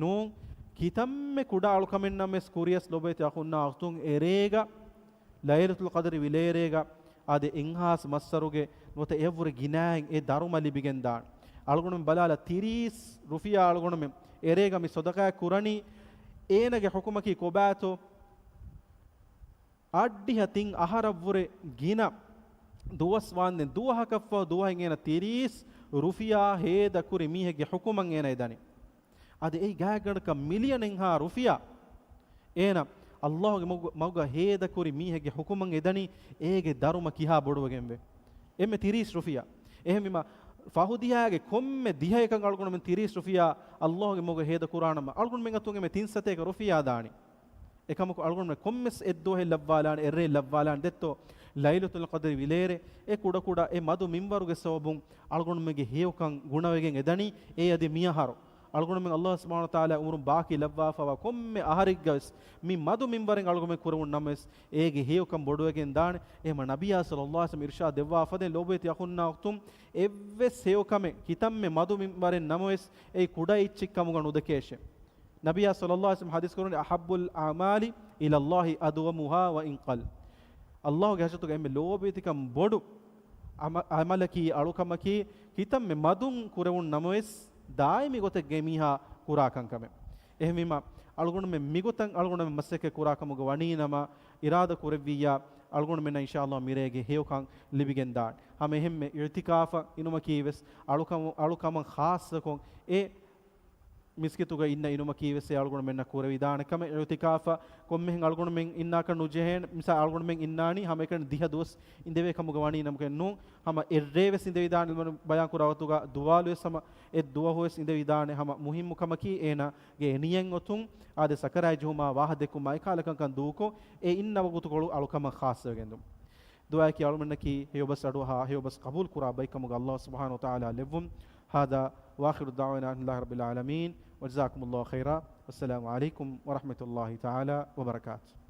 ނޫން، ކިތަންމެ ކުޑަ އަޅުކަމެއް ނަމަވެސް ކުރިޔަސް ލޯބިވެތި އަޚުންނާ އުޚްތުން، އެރޭގަ ލައިލަތުލް ޤަދްރި ވިލޭރޭގަ އާދެ އެއްހާސް މައްސަރުގެ ނުވަތަ އެއަށްވުރެ ގިނައިން އެ ދަރުމަ ލިބިގެންދާނެ. އަޅުގަނޑުމެން ބަލާލަ، ތިރީސް ރުފިޔާ އަޅުގަނޑުމެން އެރޭގަ މި ޞަދަޤާތް ކުރަނީ، އޭނަގެ ޙުކުމަކީ ކޮބާތޯ؟ އައްޑިހަ ތިން އަހަރަށްވުރެ ގިނަ ދުވަސް ވާންދެން ދުވަހަކަށްފަހު ދުވަހެއް އޭނަ ތިރީސް ރުފިޔާ ހޭދަކުރި މީހެއްގެ ޙުކުމަށް އޭނަ އެދަނީ. އަދި އެއީ ގާތްގަނޑަކަށް މިލިޔަނެއްހާ ރުފިޔާ އޭނަ ﷲ ގެ މަގު-، މަގުގަ ހޭދަކުރި މީހެއްގެ ޙުކުމަށް އެދަނީ، އޭގެ ދަރުމަ ކިހާ ބޮޑުވެގެންވޭ؟ އެންމެ ތިރީސް ރުފިޔާ. އެހެންވީމާ، ފަހު ދިހާގެ ކޮންމެ ދިހައަކަށް އަޅުގަނޑުމެން ތިރީސް ރުފިޔާ ﷲ ގެ މަގުގަ ހޭދަ ކުރާނަމަ، އަޅުގަނޑުމެން އަތުން އެންމެ ތިން ސަތޭކަ ރުފިޔާ ދާނީ. އެކަމަކު އަޅުގަނޑުމެން ކޮންމެސް އެއްދުވަހެއް ލައްވާލާނެ، އެއްރޭ ލައްވާލާނެ ދެއްތޯ، ލައިލަތުލް ޤަދްރި ވިލޭރޭ، އެ ކުޑަކުޑަ އެ މަދު މިންވަރުގެ ސަބަބުން އަޅުގަނޑުމެންގެ ހެޔޮކަން ގުނަވެގެން އެދަނީ. އެ އަދި މިއަހަރު އަޅުގަނޑުމެން ﷲ ސުބްޙާނަހޫ ވަތަޢާލާ އުމުރުން ބާކީ ލައްވާފަވާ ކޮންމެ އަހަރެއްގަވެސް މި މަދު މިންވަރެއް އަޅުގަނޑުމެން ކުރެވުނު ނަމަވެސް، އޭގެ ހެޔޮކަން ބޮޑުވެގެން ދާނެ. އެހެންވީމާ ނަބިއްޔާ ޞައްލައްލާހު ޢަލައިހި ވަސައްލަމަ އިރުޝާދު ދެއްވާ ފަދައިން ލޯބިވެތި އަޚުންނާ އުޚްތުން، އެއްވެސް ހެޔޮކަމެއް ކިތަންމެ މަދު މިންވަރެއް ނަމަވެސް، އެއީ ކުޑަ އެއްޗެއް ކަމުގަ ނުދެކޭށޭ. ނަބިއްޔާ ޞައްލައްލާހު ޢަލައިހި ވަސައްލަމަ ޙަދީޘް ކުރަނީ، أحب الأعمال إلى الله أدومها وإن قل. ﷲ ގެ ޙަޟްރަތުގަ އެންމެ ލޯބިވެތިކަން ބޮޑު ޢަމަ-، ޢަމަލަކީ، އަޅުކަމަކީ، ކިތަންމެ މަދުން ކުރެވުނު ނަމަވެސް، ދާއިމީ ގޮތެއްގައި މީހާ ކުރާ ކަންކަމެއް. އެހެންވީމާ، އަޅުގަނޑުމެން މިގޮތަށް އަޅުގަނޑުމެން މަސައްކަތް ކުރާ ކަމުގަ ވަނީ ނަމަ، އިރާދަ ކުރެއްވިއްޔާ، އަޅުގަނޑުމެންނަށް އިންޝާﷲ މިރޭގެ ހެޔޮކަން ލިބިގެންދާނެ. ހަމަ އެހެންމެ އިޢުތިކާފަށް އިނުމަކީވެސް އަޅުކަމު-، އަޅުކަމަށް ޚާއްޞަކޮށް އެ މިސްކިތުގަ އިންނަ އިނުމަކީވެސް އެ އަޅުގަނޑުމެންނަށް ކުރެވިދާނެ ކަމެއް. އިޢުތިކާފަށް ކޮންމެހެން އަޅުގަނޑުމެން އިންނާކަށް ނުޖެހޭނެ. މިސާ، އަޅުގަނޑުމެން އިންނާނީ ހަމައެކަނި ދިހަ ދުވަސް އިނދެވޭ ކަމުގަ ވަނީ ނަމަކަށް ނޫން. ހަމަ އެއްރޭވެސް އިނދެވިދާނެ، އިލްމުވެރިން ބަޔާން ކުރާ ގޮތުގަ ދުވާލުވެސް ހަމަ އެއްދުވަހުވެސް އިނދެވިދާނެ. ހަމަ މުހިއްމު ކަމަކީ އޭނާގެ އެ ނިޔަތް އޮތުން އާދެ ސަކަރާތް ޖެހުމާ ވާހަކަ ދެއްކުމާ އެކާލަ ކަންކަން ދޫކޮށް، އެ އިންނަ ވަގުތުކޮޅު އަޅުކަމަށް ޚާއްޞަވެގެން ދުން. ދުޢާއަކީ އަޅުގަނޑަކީ ހެޔޮބަސް އަޑުއަހާ، ހެޔޮބަސް ޤަބޫލު ކުރާ ބައެއްކަމުގަ ﷲ ސުބްޙާނަހޫ ވަތަޢާލާ ލެއްވުން. هذا وآخر دعوانا أن الحمد لله رب العالمين، وجزاكم الله خيرا، والسلام عليكم ورحمة الله تعالى وبركاته.